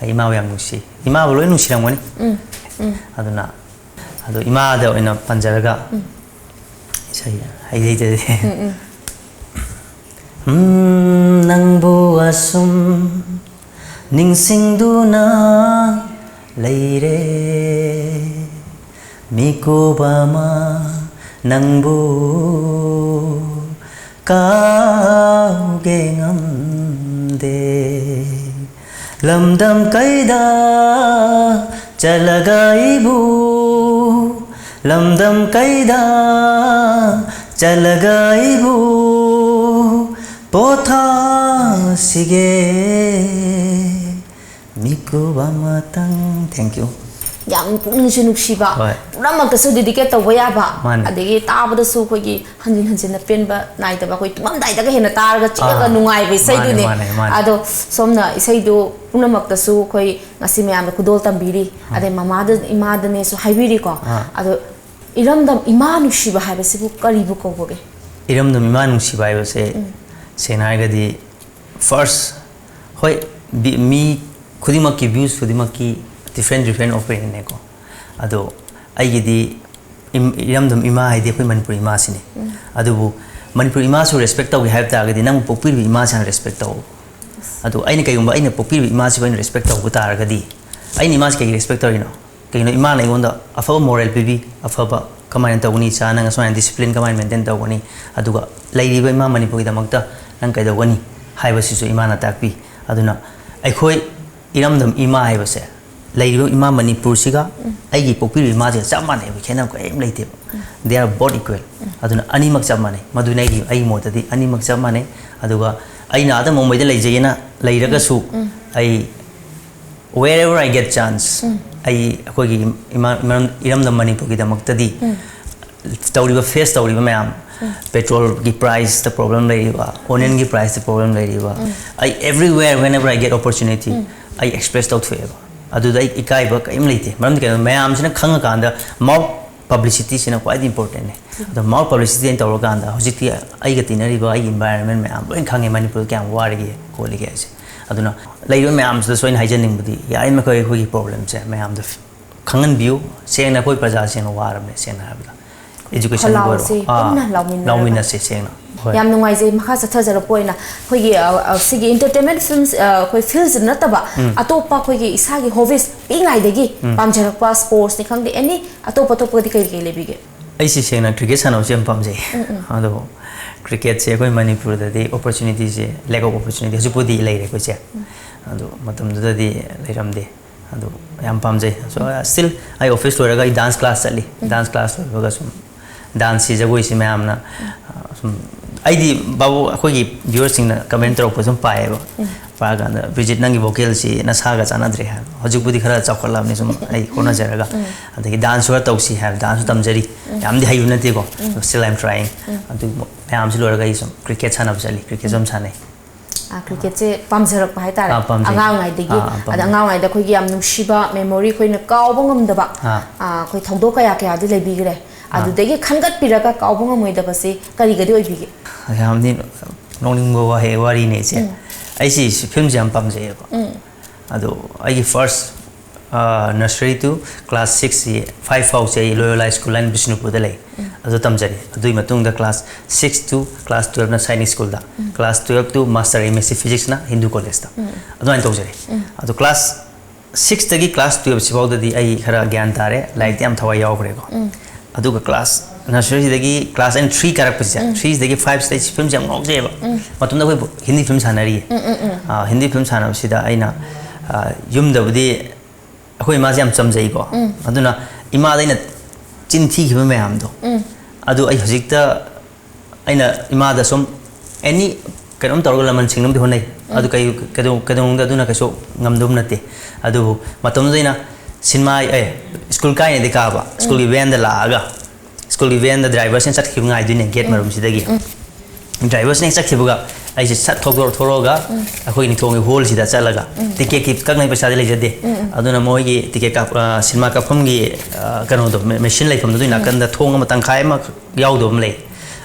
ꯑꯩ ꯏꯃꯥꯕꯨ ꯌꯥꯝ ꯅꯨꯡꯁꯤ꯫ ꯏꯃꯥꯕꯨ ꯂꯣꯏ ꯅꯨꯡꯁꯤꯔꯝꯒꯅꯤ꯫ ꯎꯝ, ꯎꯝ꯫ ꯑꯗꯨꯅ ꯑꯗꯣ ꯏꯃꯥꯗ ꯑꯣꯏꯅ ꯄꯟꯖꯔꯒ ꯎꯝ꯫ ꯏꯁꯩ ꯍꯩ ꯍꯩꯇꯗꯤ꯫ ꯎꯝ, ꯎꯝ꯫ ꯎꯝ, ꯅꯪꯕꯨ ꯑꯁꯨꯝ ꯅꯤꯡꯁꯤꯡꯗꯨꯅ ꯂꯩꯔꯦ꯫ ꯃꯤꯀꯨꯞ ꯑꯃ ꯅꯪꯕꯨ ꯀꯥꯎꯒꯦ ꯉꯝꯗꯦ꯫ ꯂꯝꯗꯝ ꯀꯩꯗ ꯆꯠꯂꯒ ꯑꯩꯕꯨ, ꯂꯝꯗꯝ ꯀꯩꯗ ꯆꯠꯂꯒ ꯑꯩꯕꯨ ꯄꯣꯊꯥꯁꯤꯒꯦ꯫ ꯃꯤꯀꯨꯞ ꯑꯃꯇꯪ꯫ Thank you꯫ ꯌꯥꯝ ꯄꯨꯛꯅꯤꯡꯁꯨ ꯅꯨꯡꯁꯤꯕ, ꯍꯣꯏ꯫ ꯄꯨꯝꯅꯃꯛꯇꯁꯨ dedicate ꯇꯧꯕ ꯌꯥꯕ, ꯃꯥꯅꯦ꯫ ꯑꯗꯒꯤ ꯇꯥꯕꯗꯁꯨ ꯑꯩꯈꯣꯏꯒꯤ ꯍꯟꯖꯤꯟ ꯍꯟꯖꯤꯟꯅ ꯄꯦꯟꯕ ꯅꯥꯏꯗꯕ, ꯑꯩꯈꯣꯏ ꯇꯨꯝꯃꯝꯗꯥꯏꯗꯒ ꯍꯦꯟꯅ ꯇꯥꯔꯒ ꯆꯤꯛꯑꯒ ꯑꯥ, ꯅꯨꯡꯉꯥꯏꯕ ꯃꯥꯅꯦ, ꯏꯁꯩꯗꯨꯅꯦ꯫ ꯃꯥꯅꯦ, ꯃꯥꯅꯦ꯫ ꯑꯗꯣ ꯁꯣꯝꯅ ꯏꯁꯩꯗꯨ ꯄꯨꯝꯅꯃꯛꯇꯁꯨ ꯑꯩꯈꯣꯏ ꯉꯁꯤ ꯃꯌꯥꯝꯗ ꯈꯨꯗꯣꯜ ꯇꯝꯕꯤꯔꯤ, ꯑꯥ꯫ ꯑꯗꯩ ꯃꯃꯥꯗ, ꯏꯃꯥꯗꯅꯦꯁꯨ ꯍꯥꯏꯕꯤꯔꯤꯀꯣ꯫ ꯑꯥ꯫ ꯑꯗꯣ ꯏꯔꯝꯗꯝ ꯏꯃꯥ ꯅꯨꯡꯁꯤꯕ ꯍꯥꯏꯕꯁꯤꯕꯨ ꯀꯔꯤꯕꯨ ꯀꯧꯕꯒꯦ? ꯏꯔꯝꯗꯝ ꯏꯃꯥ ꯅꯨꯡꯁꯤꯕ ꯍꯥꯏꯕꯁꯦ, ꯎꯝ꯫ ꯁꯦꯡꯅ ꯍꯥꯏꯔꯒꯗꯤ, first, ꯍꯣꯏ, ꯕꯤ-, ꯃꯤ ꯈꯨꯗꯤꯡꯃꯛꯀꯤ ꯚ꯭ꯌꯨꯁ ꯈꯨꯗꯤꯡꯃꯛꯀꯤ ꯗꯤꯐ꯭ꯔꯦꯟ ꯗꯤꯐ꯭ꯔꯦꯟ ꯑꯣꯄꯤꯅꯤꯌꯟꯅꯦꯀꯣ꯫ ꯑꯗꯣ ꯑꯩꯒꯤꯗꯤ ꯏꯝ- ꯏꯔꯝꯗꯝ ꯏꯃꯥ ꯍꯥꯏꯗꯤ ꯑꯩꯈꯣꯏ ꯃꯅꯤꯄꯨꯔ ꯏꯃꯥꯁꯤꯅꯤ꯫ ꯑꯗꯨꯕꯨ ꯃꯅꯤꯄꯨꯔ ꯏꯃꯥꯁꯨ ꯔꯦꯁꯄꯦꯛ ꯇꯧꯒꯦ ꯍꯥꯏꯕ ꯇꯥꯔꯒꯗꯤ ꯅꯪ ꯄꯣꯛꯄꯤꯔꯤꯕ ꯏꯃꯥꯁꯦ ꯍꯥꯟꯅ ꯔꯦꯁꯄꯦꯛ ꯇꯧ꯫ ꯑꯗꯣ ꯑꯩꯅ ꯀꯩꯒꯨꯝꯕ ꯑꯩꯅ ꯄꯣꯛꯄꯤꯔꯤꯕ ꯏꯃꯥꯁꯤꯕꯨ ꯑꯩꯅ ꯔꯦꯁꯄꯦꯛ ꯇꯧꯕ ꯇꯥꯔꯒꯗꯤ, ꯑꯩꯅ ꯏꯃꯥꯁꯤ ꯀꯩꯒꯤ ꯔꯦꯁꯄꯦꯛ ꯇꯧꯔꯤꯅꯣ? ꯀꯩꯒꯤꯅꯣ? ꯏꯃꯥꯅ ꯑꯩꯉꯣꯟꯗ ꯑꯐꯕ ꯃꯣꯔꯦꯜ ꯄꯤꯕꯤ, ꯑꯐꯕ ꯀꯃꯥꯏꯅ ꯇꯧꯒꯅꯤ, ꯏꯆꯥ ꯅꯪ ꯑꯁꯨꯃꯥꯏꯅ ꯗꯤꯁꯤꯄ꯭ꯂꯤꯟ ꯀꯃꯥꯏꯅ ꯃꯦꯟꯇꯦꯟ ꯇꯧꯒꯅꯤ, ꯑꯗꯨꯒ ꯂꯩꯔꯤꯕ ꯏꯃꯥ ꯃꯅꯤꯄꯨꯔꯒꯤꯗꯃꯛꯇ ꯅꯪ ꯀꯩꯗꯧꯒꯅꯤ ꯍꯥꯏꯕꯁꯤꯁꯨ ꯏꯃꯥꯅ ꯇꯥꯛꯄꯤ꯫ ꯑꯗꯨꯅ ꯑꯩꯈꯣꯏ ꯏꯔꯝꯗꯝ ꯏꯃꯥ ꯍꯥꯏꯕꯁꯦ ꯂꯩꯔꯤꯕ ꯏꯃꯥ ꯃꯅꯤꯄꯨꯔꯁꯤꯒ ꯑꯩꯒꯤ ꯄꯣꯛꯄꯤꯔꯤꯕ ꯏꯃꯥꯁꯤꯒ ꯆꯞ ꯃꯥꯟꯅꯩꯕ, ꯈꯦꯠꯅꯕ ꯀꯔꯤꯝ ꯂꯩꯇꯦꯕ꯫ They are both equal꯫ ꯑꯗꯨꯅ ꯑꯅꯤꯃꯛ ꯆꯞ ꯃꯥꯟꯅꯩ꯫ ꯃꯗꯨꯅ ꯑꯩꯒꯤ ꯑꯩꯒꯤ ꯃꯣꯠꯇꯗꯤ ꯑꯅꯤꯃꯛ ꯆꯞ ꯃꯥꯟꯅꯩ꯫ ꯑꯗꯨꯒ ꯑꯩꯅ ꯑꯥꯗ ꯃꯨꯝꯕꯩꯗ ꯂꯩꯖꯩꯅ ꯂꯩꯔꯒꯁꯨ ꯑꯩ wherever I get chance, ꯑꯩ ꯑꯩꯈꯣꯏꯒꯤ ꯏꯃꯥ ꯏꯃꯥ- ꯏꯔꯝꯗꯝ ꯃꯅꯤꯄꯨꯔꯒꯤꯗꯃꯛꯇꯗꯤ ꯇꯧꯔꯤꯕ ꯐꯦꯁ ꯇꯧꯔꯤꯕ ꯃꯌꯥꯝ, ꯄꯦꯇ꯭ꯔꯣꯜꯒꯤ ꯄ꯭ꯔꯥꯏꯁꯇ ꯄ꯭ꯔꯣꯕ꯭ꯂꯦꯝ ꯂꯩꯔꯤꯕ, ꯑꯣꯅꯤꯌꯟꯒꯤ ꯄ꯭ꯔꯥꯏꯁꯇ ꯄ꯭ꯔꯣꯕ꯭ꯂꯦꯝ ꯂꯩꯔꯤꯕ, ꯑꯩ everywhere whenever I get opportunity ꯑꯩ ꯑꯦꯛꯁꯄ꯭ꯔꯦꯁ ꯇꯧꯊꯣꯛꯑꯦꯕ꯫ ꯑꯗꯨꯗ ꯑꯩ ꯏꯀꯥꯏꯕ ꯀꯔꯤꯝ ꯂꯩꯇꯦ꯫ ꯃꯔꯝꯗꯤ ꯀꯩꯅꯣ, ꯃꯌꯥꯝꯁꯤꯅ ꯈꯪꯉꯀꯥꯟꯗ ꯃꯥꯎꯠ ꯄꯕ꯭ꯂꯤꯁꯤꯇꯤꯁꯤꯅ ꯈ꯭ꯋꯥꯏꯗꯒꯤ ꯏꯝꯄꯣꯔꯇꯦꯟꯅꯦ꯫ ꯑꯗꯣ ꯃꯥꯎꯠ ꯄꯕ꯭ꯂꯤꯁꯤꯇꯤ ꯑꯩꯅ ꯇꯧꯔꯀꯥꯟꯗ ꯍꯧꯖꯤꯛꯇꯤ ꯑꯩꯒ ꯇꯤꯟꯅꯔꯤꯕ ꯑꯩꯒꯤ ꯏꯟꯚꯥꯏꯔꯣꯟꯃꯦꯟ ꯃꯌꯥꯝ ꯂꯣꯏꯅ ꯈꯪꯉꯦ ꯃꯅꯤꯄꯨꯔꯗ ꯀꯌꯥꯝ ꯋꯥꯔꯤꯒꯦ ꯈꯣꯠꯂꯤꯒꯦ ꯍꯥꯏꯁꯦ꯫ ꯑꯗꯨꯅ ꯂꯩꯔꯤꯕ ꯃꯌꯥꯝꯁꯤꯗꯁꯨ ꯑꯩꯅ ꯍꯥꯏꯖꯅꯤꯡꯕꯗꯤ ꯌꯥꯔꯤꯃꯈꯩ ꯑꯩꯈꯣꯏꯒꯤ ꯄ꯭ꯔꯣꯕ꯭ꯂꯦꯝꯁꯦ ꯃꯌꯥꯝꯗ ꯈꯪꯍꯟꯕꯤꯌꯨ꯫ ꯁꯦꯡꯅ ꯑꯩꯈꯣꯏ ꯄ꯭ꯔꯖꯥꯁꯤꯡꯅ ꯋꯥꯔꯕꯅꯦ, ꯁꯦꯡꯅ ꯍꯥꯏꯔꯕꯗ꯫ Education ꯈꯣꯜꯂꯥꯎꯁꯦ ꯑꯣꯏꯔꯣ꯫ ꯑꯥ, ꯄꯨꯟꯅ ꯂꯥꯎꯃꯤꯟꯅꯔꯒ꯫ ꯂꯥꯎꯃꯤꯟꯅꯁꯦ ꯁꯦꯡꯅ꯫ ꯍꯣꯏ꯫ ꯌꯥꯝ ꯅꯨꯡꯉꯥꯏꯖꯩ꯫ ꯃꯈꯥ ꯆꯠꯊꯖꯔꯛꯄ ꯑꯣꯏꯅ ꯑꯩꯈꯣꯏꯒꯤ, ꯑ, ꯑ, ꯁꯤꯒꯤ entertainment films, ꯑ, ꯑꯩꯈꯣꯏ ꯐꯤꯜꯁꯤꯗ ꯅꯠꯇꯕ ꯑꯇꯣꯞꯄ ꯑꯩꯈꯣꯏꯒꯤ ꯏꯁꯥꯒꯤ ꯍꯣꯕꯤꯁ ꯄꯤꯛꯏꯉꯩꯗꯒꯤ ꯄꯥꯝꯖꯔꯛꯄ ꯁ꯭ꯄꯣꯔꯠꯁꯅꯤ ꯈꯪꯗꯦ, ꯑꯦꯅꯤ ꯑꯇꯣꯞ ꯑꯇꯣꯞꯄꯗꯤ ꯀꯩ ꯀꯩ ꯂꯩꯕꯤꯒꯦ? ꯑꯩꯁꯦ ꯁꯦꯡꯅ ꯀ꯭ꯔꯤꯀꯦꯠ ꯁꯥꯟꯅꯕꯁꯦ ꯌꯥꯝ ꯄꯥꯝꯖꯩ꯫ ꯑꯗꯨꯕꯨ ꯀ꯭ꯔꯤꯀꯦꯠꯁꯦ ꯑꯩꯈꯣꯏ ꯃꯅꯤꯄꯨꯔꯗꯗꯤ ꯑꯣꯄꯣꯔꯆꯨꯅꯤꯇꯤꯁꯦ, lack of opportunity, ꯍꯧꯖꯤꯛꯄꯨꯗꯤ ꯂꯩꯔꯦ ꯑꯩꯈꯣꯏꯁꯦ꯫ ꯑꯗꯣ ꯃꯇꯝꯗꯨꯗꯗꯤ ꯂꯩꯔꯝꯗꯦ꯫ ꯑꯗꯨ ꯌꯥꯝ ꯄꯥꯝꯖꯩ꯫ So, still ꯑꯩ ꯑꯣꯐꯤꯁ ꯂꯣꯏꯔꯒ ꯑꯩ ꯗꯥꯟꯁ ꯀ꯭ꯂꯥꯁ ꯆꯠꯂꯤ꯫ ꯗꯥꯟꯁ ꯀ꯭ꯂꯥꯁ ꯂꯣꯏꯕꯒ ꯁꯨꯝ ꯗꯥꯟꯁꯁꯤ, ꯖꯒꯣꯏꯁꯤ ꯃꯌꯥꯝꯅ, ꯑ, ꯁꯨꯝ, ꯑꯩꯗꯤ ꯕꯥꯕꯨ, ꯑꯩꯈꯣꯏꯒꯤ ꯚ꯭ꯌꯨꯋꯔꯁꯤꯡꯅ ꯀꯃꯦꯟ ꯇꯧꯔꯛꯄ ꯁꯨꯝ ꯄꯥꯏꯌꯦꯕ꯫ ꯄꯥꯔꯀꯥꯟꯗ, "ꯕ꯭ꯔꯤꯖꯤꯠ, ꯅꯪꯒꯤ ꯚꯣꯀꯦꯜꯁꯤ ꯅꯁꯥꯒ ꯆꯥꯟꯅꯗ꯭ꯔꯦ" ꯍꯥꯏꯕ꯫ ꯍꯧꯖꯤꯛꯄꯨꯗꯤ ꯈꯔ ꯆꯥꯎꯈꯠꯂꯕꯅꯤ ꯁꯨꯝ ꯑꯩ ꯍꯣꯠꯅꯖꯔꯒ꯫ ꯑꯗꯒꯤ ꯗꯥꯟꯁ ꯈꯔ ꯇꯧꯁꯤ ꯍꯥꯏꯕ, ꯗꯥꯟꯁꯁꯨ ꯇꯝꯖꯔꯤ꯫ ꯌꯥꯝꯗꯤ ꯍꯩꯕ ꯅꯠꯇꯦꯀꯣ꯫ Still I'm trying꯫ ꯑꯗꯨ ꯃꯌꯥꯝꯁꯤ ꯂꯣꯏꯔꯒ ꯑꯩ ꯁꯨꯝ ꯀ꯭ꯔꯤꯀꯦꯠ ꯁꯥꯟꯅꯕ ꯆꯠꯂꯤ, ꯀ꯭ꯔꯤꯀꯦꯠꯁꯨ ꯌꯥꯝ ꯁꯥꯟꯅꯩ꯫ ꯑꯥ, ꯀ꯭ꯔꯤꯀꯦꯠꯁꯦ ꯄꯥꯝꯖꯔꯛꯄ ꯍꯥꯏꯇꯥꯔꯦ꯫ ꯑꯥ, ꯄꯥꯝꯖꯩ꯫ ꯑꯉꯥꯡꯉꯩꯗꯒꯤ꯫ ꯑꯥ, ꯑꯥ, ꯄꯥꯝꯖꯩ꯫ ꯑꯗ ꯑꯉꯥꯡꯉꯩꯗ ꯑꯩꯈꯣꯏꯒꯤ ꯌꯥꯝ ꯅꯨꯡꯁꯤꯕ ꯃꯦꯃꯣꯔꯤ, ꯑꯩꯈꯣꯏꯅ ꯀꯥꯎꯕ ꯉꯝꯗꯕ, ꯑꯥ꯫ ꯑꯥ, ꯑꯩꯈꯣꯏ ꯊꯧꯗꯣꯛ ꯀꯌꯥ ꯀꯌꯥꯗꯤ ꯂꯩꯕꯤꯈ꯭ꯔꯦ꯫ ꯑꯥ꯫ ꯑꯗꯨꯗꯒꯤ ꯈꯟꯒꯠꯄꯤꯔꯒ ꯀꯥꯎꯕ ꯉꯝꯃꯣꯏꯗꯕꯁꯦ ꯀꯔꯤꯒꯗꯤ ꯑꯣꯏꯕꯤꯒꯦ? ꯌꯥꯝꯗꯤ ꯅꯣꯛꯅꯤꯡꯕ ꯋꯥꯍꯩ, ꯋꯥꯔꯤꯅꯦ ꯏꯆꯦ꯫ ꯎꯝ꯫ ꯑꯩꯁꯤ ꯐꯤꯂꯝꯁꯦ ꯌꯥꯝ ꯄꯥꯝꯖꯩꯌꯦꯕ꯫ ꯎꯝ꯫ ꯑꯗꯣ ꯑꯩꯒꯤ first nursery to class six ꯁꯤ five ꯐꯥꯎꯁꯦ ꯑꯩ ꯂꯣꯌꯣꯂꯥ ꯁ꯭ꯀꯨꯜ ꯍꯥꯏꯅ ꯕꯤꯁꯅꯨꯄꯨꯔꯗ ꯂꯩ꯫ ꯑꯗꯨ ꯇꯝꯖꯔꯦ꯫ ꯑꯗꯨꯒꯤ ꯃꯇꯨꯡꯗ class six to class twelve ꯅ ꯁꯥꯏꯅꯤꯛ ꯁ꯭ꯀꯨꯜꯗ, class twelve to master M Sc Physics ꯅ ꯍꯤꯟꯗꯨ ꯀꯣꯂꯦꯖꯇ꯫ ꯑꯗꯨꯃꯥꯏꯅ ꯇꯧꯖꯔꯦ꯫ ꯑꯗꯣ class six ꯇꯒꯤ class twelve ꯁꯤꯐꯥꯎꯗꯗꯤ ꯑꯩ ꯈꯔ ꯒ꯭ꯌꯥꯟ ꯇꯥꯔꯦ, ꯂꯥꯏꯔꯤꯛꯇ ꯌꯥꯝ ꯊꯋꯥꯏ ꯌꯥꯎꯈ꯭ꯔꯦꯀꯣ꯫ ꯑꯗꯨꯒ class nursery ꯁꯤꯗꯒꯤ class ꯑꯩꯅ three ꯀꯥꯔꯛꯄꯁꯦ, three ꯁꯤꯗꯒꯤ five ꯁꯤꯗ ꯑꯩ ꯐꯤꯂꯝꯁꯦ ꯌꯥꯝ ꯉꯥꯎꯖꯩꯑꯕ꯫ ꯃꯇꯝꯗ ꯑꯩꯈꯣꯏ ꯍꯤꯟꯗꯤ ꯐꯤꯂꯝ ꯁꯥꯟꯅꯔꯤꯌꯦ꯫ ꯍꯤꯟꯗꯤ ꯐꯤꯂꯝ ꯁꯥꯟꯅꯕꯁꯤꯗ ꯑꯩꯅ ꯌꯨꯝꯗꯕꯨꯗꯤ ꯑꯩꯈꯣꯏ ꯏꯃꯥꯁꯦ ꯌꯥꯝ ꯆꯝꯖꯩꯀꯣ꯫ ꯑꯗꯨꯅ ꯏꯃꯥꯗ ꯑꯩꯅ ꯆꯤꯟ ꯊꯤꯈꯤꯕ ꯃꯌꯥꯝꯗꯣ, ꯑꯗꯨ ꯑꯩ ꯍꯧꯖꯤꯛꯇ ꯑꯩꯅ ꯏꯃꯥꯗ ꯁꯨꯝ ꯑꯦꯅꯤ ꯀꯩꯅꯣꯝ ꯇꯧꯔꯒ ꯂꯃꯟ ꯁꯤꯡꯅꯕꯗꯤ ꯍꯣꯠꯅꯩ꯫ ꯑꯗꯨ ꯀꯩ ꯀꯩꯗꯧ- ꯀꯩꯗꯧꯅꯨꯡꯗ ꯑꯗꯨꯅ ꯀꯩꯁꯨ ꯉꯝꯗꯧꯕ ꯅꯠꯇꯦ꯫ ꯑꯗꯨꯕꯨ ꯃꯇꯝꯗꯨꯗ ꯑꯩꯅ ꯁꯤꯅꯦꯃꯥ ꯑꯦ ꯁ꯭ꯀꯨꯜ ꯀꯥꯏꯅꯗꯤ ꯀꯥꯕ, ꯁ꯭ꯀꯨꯜꯒꯤ ꯚꯦꯟꯗ ꯂꯥꯛꯑꯒ, ꯁ꯭ꯀꯨꯜꯒꯤ ꯚꯦꯟꯗ ꯗ꯭ꯔꯥꯏꯚꯔꯁꯤꯅ ꯆꯠꯈꯤꯕ ꯉꯥꯏꯗꯣꯏꯅꯦ ꯒꯦꯠ ꯃꯔꯨꯝꯁꯤꯗꯒꯤ꯫ ꯗ꯭ꯔꯥꯏꯚꯔꯁꯤꯅ ꯍꯦꯛ ꯆꯠꯈꯤꯕꯒ ꯑꯩꯁꯦ ꯁꯠ ꯊꯣꯛꯇꯣꯛ ꯊꯣꯛꯂꯛꯑꯒ ꯑꯩꯈꯣꯏꯒꯤ ꯅꯤꯡꯊꯧꯒꯤ ꯍꯣꯜꯁꯤꯗ ꯆꯠꯂꯒ ꯇꯤꯀꯦꯠꯀꯤ ꯀꯛꯅꯕ ꯄꯩꯁꯥꯗꯤ ꯂꯩꯖꯗꯦ꯫ ꯑꯗꯨꯅ ꯃꯣꯏꯒꯤ ꯇꯤꯀꯦꯠ ꯀꯥꯞ ꯑ, ꯁꯤꯅꯦꯃꯥ ꯀꯥꯞꯐꯝꯒꯤ ꯑ, ꯀꯩꯅꯣꯗꯣ ꯃꯦ- ꯃꯦꯁꯤꯟ ꯂꯩꯐꯝꯗꯨ ꯑꯗꯨꯒꯤ ꯅꯥꯀꯟꯗ ꯊꯣꯡ ꯑꯃ ꯇꯪꯈꯥꯏ ꯑꯃ ꯌꯥꯎꯗꯕ ꯑꯃ ꯂꯩ꯫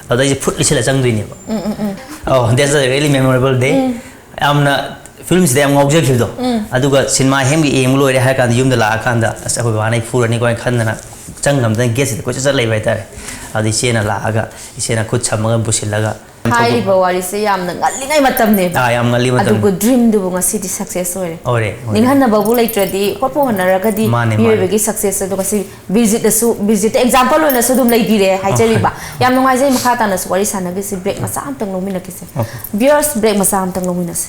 ꯑꯗꯨꯗ ꯑꯩꯁꯦ ꯐꯨꯠ ꯂꯤꯠꯁꯜꯂ ꯆꯪꯗꯣꯏꯅꯦꯕ꯫ ꯑꯧ, that's a really memorable day. ꯌꯥꯝꯅ ꯐꯤꯂꯝꯁꯤꯗ ꯌꯥꯝ ꯉꯥꯎꯖꯈꯤꯕꯗꯣ꯫ ꯑꯗꯨꯒ ꯁꯤꯅꯦꯃꯥ ꯍꯦꯝꯒꯤ ꯌꯦꯡꯕ ꯂꯣꯏꯔꯦ ꯍꯥꯏꯔ ꯀꯥꯟꯗ ꯌꯨꯝꯗ ꯂꯥꯛꯑꯀꯥꯟꯗ ꯑꯁ ꯑꯩꯈꯣꯏ ꯕꯕꯥꯅ ꯑꯩ ꯐꯨꯔꯅꯤꯀꯣ ꯍꯥꯏꯅ ꯈꯟꯗꯅ ꯆꯪ ꯉꯝꯗꯅ ꯒꯦꯠꯁꯤꯗ ꯀꯣꯏꯆꯠ ꯆꯠ ꯂꯩꯕ ꯍꯥꯏꯇꯥꯔꯦ꯫ ꯑꯗꯨ ꯏꯆꯦꯅ ꯂꯥꯛꯑꯒ ꯏꯆꯦꯅ ꯈꯨꯠ ꯁꯝꯃꯒ ꯄꯨꯁꯤꯜꯂꯒ ꯍꯥꯏꯔꯤꯕ ꯋꯥꯔꯤꯁꯦ ꯌꯥꯝꯅ ꯉꯜꯂꯤꯉꯩ ꯃꯇꯝꯅꯦꯕ꯫ ꯑꯥ, ꯌꯥꯝ ꯉꯜꯂꯤ ꯃꯇꯝꯅꯤ꯫ ꯑꯗꯨꯒ ꯗ꯭ꯔꯤꯝꯗꯨꯕꯨ ꯉꯁꯤꯗꯤ ꯁꯛꯁꯦꯁ ꯑꯣꯏꯔꯦ꯫ ꯑꯣꯏꯔꯦ, ꯑꯣꯏꯔꯦ꯫ ꯅꯤꯡꯍꯟꯅꯕꯕꯨ ꯂꯩꯇ꯭ꯔꯗꯤ, ꯍꯣꯠꯄꯨ ꯍꯣꯠꯅꯔꯒꯗꯤ ꯃꯥꯅꯦ, ꯃꯥꯅꯦ꯫ ꯃꯤꯑꯣꯏꯕꯒꯤ ꯁꯛꯁꯦꯁ ꯑꯗꯣ ꯉꯁꯤ ꯕꯤꯔꯖꯤꯠꯅꯁꯨ, ꯕꯤꯔꯖꯤꯠꯇ ꯑꯦꯛꯖꯥꯝꯄꯜ ꯑꯣꯏꯅꯁꯨ ꯑꯗꯨꯝ ꯂꯩꯕꯤꯔꯦ ꯍꯥꯏꯖꯔꯤꯕ꯫ ꯌꯥꯝ ꯅꯨꯡꯉꯥꯏꯖꯩ꯫ ꯃꯈꯥ ꯇꯥꯅꯁꯨ ꯋꯥꯔꯤ ꯁꯥꯟꯅꯈꯤꯁꯤ꯫ ꯕ꯭ꯔꯦꯛ ꯃꯆꯥ ꯑꯝꯇꯪ ꯂꯧꯃꯤꯟꯅꯈꯤꯁꯦ꯫ ꯑꯣꯀꯦ꯫ ꯚꯤꯌꯔꯁ, ꯕ꯭ꯔꯦꯛ ꯃꯆꯥ ꯑꯝꯇꯪ ꯂꯧꯃꯤꯟꯅꯁꯦ꯫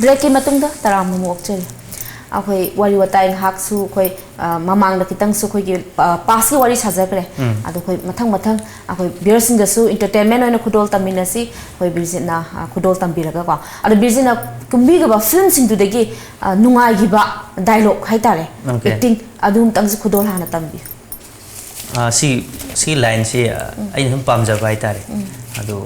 ꯕ꯭ꯔꯦꯛꯀꯤ ꯃꯇꯨꯡꯗ ꯇꯔꯥꯝꯅ ꯑꯃꯨꯛ ꯑꯣꯛꯆꯔꯤ꯫ ꯑꯩꯈꯣꯏ ꯋꯥꯔꯤ ꯋꯥꯇꯥꯏ ꯉꯥꯏꯍꯥꯛꯁꯨ ꯑꯩꯈꯣꯏ, ꯑ, ꯃꯃꯥꯡꯗ ꯈꯤꯇꯪꯁꯨ ꯑꯩꯈꯣꯏꯒꯤ, ꯑ, ꯄꯥꯁꯀꯤ ꯋꯥꯔꯤ ꯁꯥꯖꯈ꯭ꯔꯦ꯫ ꯎꯝ꯫ ꯑꯗꯣ ꯑꯩꯈꯣꯏ ꯃꯊꯪ ꯃꯊꯪ ꯑꯩꯈꯣꯏ ꯚꯤꯌꯔꯁꯤꯡꯗꯁꯨ ꯏꯟꯇꯔꯇꯦꯟꯃꯦꯟ ꯑꯣꯏꯅ ꯈꯨꯗꯣꯜ ꯇꯝꯃꯤꯟꯅꯁꯤ꯫ ꯑꯩꯈꯣꯏ ꯕꯤꯔꯖꯤꯠꯅ, ꯑ, ꯈꯨꯗꯣꯜ ꯇꯝꯕꯤꯔꯒꯀꯣ꯫ ꯑꯗꯣ ꯕꯤꯔꯖꯤꯠꯅ ꯀꯨꯝꯕꯤꯈꯤꯕ ꯐꯤꯂꯝꯁꯤꯡꯗꯨꯗꯒꯤ, ꯑ, ꯅꯨꯡꯉꯥꯏꯈꯤꯕ ꯗꯥꯏꯂꯣꯛ ꯍꯥꯏꯇꯥꯔꯦ, ꯑꯣꯀꯦ꯫ ꯑꯦꯛꯇꯤꯡ ꯑꯗꯨꯝꯇꯪꯁꯨ ꯈꯨꯗꯣꯜ ꯍꯥꯟꯅ ꯇꯝꯕꯤꯌꯨ꯫ ꯑꯥ, ꯁꯤ, ꯁꯤ ꯂꯥꯏꯟꯁꯤ, ꯑꯥ, ꯑꯩꯅ ꯁꯨꯝ ꯄꯥꯝꯖꯕ ꯍꯥꯏꯇꯥꯔꯦ꯫ ꯑꯗꯣ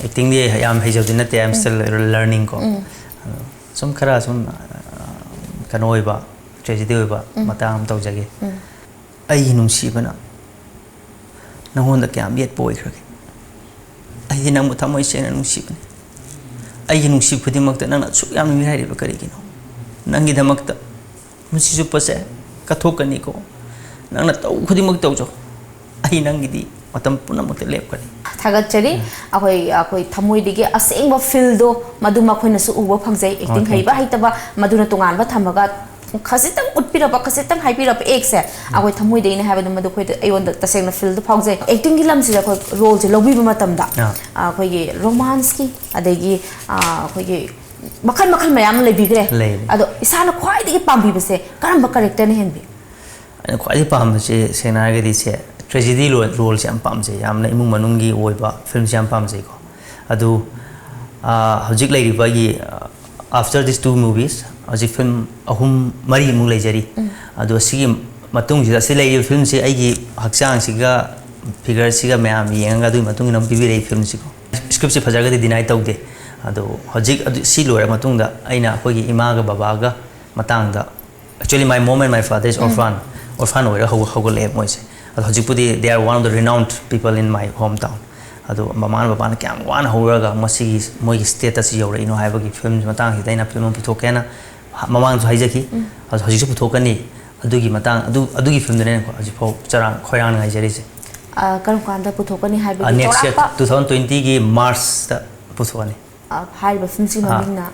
ꯑꯦꯛꯇꯤꯡꯗꯤ ꯌꯥꯝ ꯍꯩꯖꯕꯗꯤ ꯅꯠꯇꯦ, I am still learning ꯀꯣ꯫ ꯑꯗꯣ ꯁꯨꯝ ꯈꯔ ꯁꯨꯝ, ꯑꯥ, ꯀꯩꯅꯣ ꯑꯣꯏꯕ, ꯇ꯭ꯔꯦꯖꯦꯗꯤ ꯑꯣꯏꯕ ꯃꯇꯥꯡ ꯑꯃ ꯇꯧꯖꯒꯦ꯫ ꯑꯩꯒꯤ ꯅꯨꯡꯁꯤꯕꯅ ꯅꯪꯉꯣꯟꯗ ꯀꯌꯥꯝ ꯌꯦꯠꯄ ꯑꯣꯏꯈ꯭ꯔꯒꯦ? ꯑꯩꯗꯤ ꯅꯪꯕꯨ ꯊꯃꯣꯏ ꯁꯦꯡꯅ ꯅꯨꯡꯁꯤꯕꯅꯤ꯫ ꯑꯩꯒꯤ ꯅꯨꯡꯁꯤꯕ ꯈꯨꯗꯤꯡꯃꯛꯇ ꯅꯪꯅ ꯑꯁꯨꯛ ꯌꯥꯝꯅ ꯃꯤꯔꯥꯏꯔꯤꯕ ꯀꯔꯤꯒꯤꯅꯣ? ꯅꯪꯒꯤꯗꯃꯛꯇ ꯄꯨꯟꯁꯤ ꯆꯨꯞꯄꯁꯦ ꯀꯠꯊꯣꯛꯀꯅꯤꯀꯣ꯫ ꯅꯪꯅ ꯇꯧ ꯈꯨꯗꯤꯡꯃꯛ ꯇꯧꯖꯧ꯫ ꯑꯩ ꯅꯪꯒꯤꯗꯤ ꯃꯇꯝ ꯄꯨꯝꯅꯃꯛꯇ ꯂꯦꯞꯀꯅꯤ꯫ ꯊꯥꯒꯠꯆꯔꯤ꯫ ꯑꯩꯈꯣꯏ, ꯑꯩꯈꯣꯏ ꯊꯃꯣꯏꯗꯒꯤ ꯑꯁꯦꯡꯕ ꯐꯤꯜꯗꯣ ꯃꯗꯨ ꯃꯈꯣꯏꯅꯁꯨ ꯎꯕ ꯐꯪꯖꯩ꯫ ꯑꯦꯛꯇꯤꯡ thank ꯍꯩꯕ ꯍꯩꯇꯕ ꯃꯗꯨꯅ ꯇꯣꯉꯥꯟꯕ ꯊꯝꯃꯒ ꯈꯖꯤꯛꯇꯪ ꯎꯠꯄꯤꯔꯛꯄ, ꯈꯖꯤꯛꯇꯪ ꯍꯥꯏꯕꯤꯔꯛꯄ ꯑꯦꯛꯁꯦ ꯑꯩꯈꯣꯏ ꯊꯃꯣꯏꯗꯒꯤꯅꯦ ꯍꯥꯏꯕꯗꯨ ꯃꯗꯨ ꯑꯩꯈꯣꯏꯗ, ꯑꯩꯉꯣꯟꯗ ꯇꯁꯦꯡꯅ ꯐꯤꯜꯗ ꯐꯥꯎꯖꯩ꯫ ꯑꯦꯛꯇꯤꯡꯒꯤ ꯂꯝꯁꯤꯗ ꯑꯩꯈꯣꯏ ꯔꯣꯜꯁꯦ ꯂꯧꯕꯤꯕ ꯃꯇꯝꯗ ꯑꯥ꯫ ꯑꯩꯈꯣꯏꯒꯤ ꯔꯣꯃꯥꯟꯁꯀꯤ ꯑꯗꯒꯤ, ꯑꯥ, ꯑꯩꯈꯣꯏꯒꯤ ꯃꯈꯜ ꯃꯈꯜ ꯃꯌꯥꯝ ꯑꯃ ꯂꯩꯕꯤꯈ꯭ꯔꯦ꯫ ꯂꯩꯔꯦ꯫ ꯑꯗꯣ ꯏꯁꯥꯅ ꯈ꯭ꯋꯥꯏꯗꯒꯤ ꯄꯥꯝꯕꯤꯕꯁꯦ ꯀꯔꯝꯕ ꯀꯦꯔꯦꯛꯇꯔꯅ ꯍꯦꯟꯕꯤ? ꯑꯩꯅ ꯈ꯭ꯋꯥꯏꯗꯒꯤ ꯄꯥꯝꯕꯁꯦ ꯁꯦꯡꯅ ꯍꯥꯏꯔꯒꯗꯤ ꯁꯦ ꯇ꯭ꯔꯦꯖꯦꯗꯤ ꯔꯣꯜꯁꯦ ꯌꯥꯝ ꯄꯥꯝꯖꯩ, ꯌꯥꯝꯅ ꯏꯃꯨꯡ ꯃꯅꯨꯡꯒꯤ ꯑꯣꯏꯕ ꯐꯤꯂꯝꯁꯦ ꯌꯥꯝ ꯄꯥꯝꯖꯩꯀꯣ꯫ ꯑꯗꯨ, ꯑꯥ, ꯍꯧꯖꯤꯛ ꯂꯩꯔꯤꯕ ꯑꯩꯒꯤ, ꯑꯥ, after these two movies, ꯍꯧꯖꯤꯛ ꯐꯤꯂꯝ ꯑꯍꯨꯝ ꯃꯔꯤꯃꯨꯛ ꯂꯩꯖꯔꯤ꯫ ꯑꯗꯣ ꯁꯤꯒꯤ ꯃꯇꯨꯡꯁꯤꯗ, ꯁꯤ ꯂꯩꯔꯤꯕ ꯐꯤꯂꯝꯁꯤ ꯑꯩꯒꯤ ꯍꯛꯆꯥꯡꯁꯤꯒ ꯐꯤꯒꯔꯁꯤꯒ ꯃꯌꯥꯝ ꯌꯦꯡꯉꯒ ꯑꯗꯨꯒꯤ ꯃꯇꯨꯡ ꯏꯟꯅ ꯑꯃꯨꯛ ꯄꯤꯕꯤꯔꯛꯏ ꯐꯤꯂꯝꯁꯤꯀꯣ꯫ ꯁ꯭ꯀ꯭ꯔꯤꯞꯁꯦ ꯐꯖꯔꯒꯗꯤ ꯗꯤꯅꯥꯏ ꯇꯧꯗꯦ꯫ ꯑꯗꯣ ꯍꯧꯖꯤꯛ ꯑꯗꯨ, ꯁꯤ ꯂꯣꯏꯔ ꯃꯇꯨꯡꯗ ꯑꯩꯅ ꯑꯩꯈꯣꯏꯒꯤ ꯏꯃꯥꯒ ꯕꯕꯥꯒ ꯃꯇꯥꯡꯗ, actually my mom and my father is orphan, orphan ꯑꯣꯏꯔꯒ ꯍꯧꯒ-, ꯍꯧꯒꯠꯂꯛꯑꯦ ꯃꯣꯏꯁꯦ꯫ ꯑꯗꯣ ꯍꯧꯖꯤꯛꯄꯨꯗꯤ they are one of the renowned people in my hometown꯫ ꯑꯗꯣ ꯃꯃꯥꯅ ꯕꯕꯥꯅ ꯀꯌꯥꯝ ꯋꯥꯅ ꯍꯧꯔꯒ ꯃꯁꯤꯒꯤ, ꯃꯣꯏꯒꯤ status ꯌꯧꯔꯛꯏꯅꯣ ꯍꯥꯏꯕꯒꯤ ꯐꯤꯂꯝ ꯃꯇꯥꯡꯁꯤꯗ ꯑꯩꯅ ꯐꯤꯂꯝ ꯑꯃ ꯄꯨꯊꯣꯛꯀꯦꯅ ꯍ-, ꯃꯃꯥꯡꯗꯁꯨ ꯍꯥꯏꯖꯈꯤ꯫ ꯑꯗꯣ ꯍꯧꯖꯤꯛꯁꯨ ꯄꯨꯊꯣꯛꯀꯅꯤ꯫ ꯑꯗꯨꯒꯤ ꯃꯇꯥꯡ, ꯑꯗꯨ, ꯑꯗꯨꯒꯤ ꯐꯤꯂꯝꯗꯨꯅꯦ ꯑꯩꯅ ꯍꯧꯖꯤꯛꯐꯥꯎ ꯆꯔꯥꯡ ꯈꯣꯏꯔꯥꯡꯅ ꯉꯥꯏꯖꯔꯤꯁꯦ꯫ ꯑ, ꯀꯔꯝ ꯀꯥꯟꯗ ꯄꯨꯊꯣꯛꯀꯅꯤ ꯍꯥꯏꯕꯒꯤ ꯑ, next year, ꯆꯥꯎꯔꯥꯛꯄ? two thousand twenty ꯒꯤ March ꯇ ꯄꯨꯊꯣꯛꯀꯅꯤ꯫ ꯑ, ꯍꯥꯏꯔꯤꯕ ꯐꯤꯂꯝꯁꯤꯒꯤ ꯑꯥ꯫ ꯃꯃꯤꯡꯅ?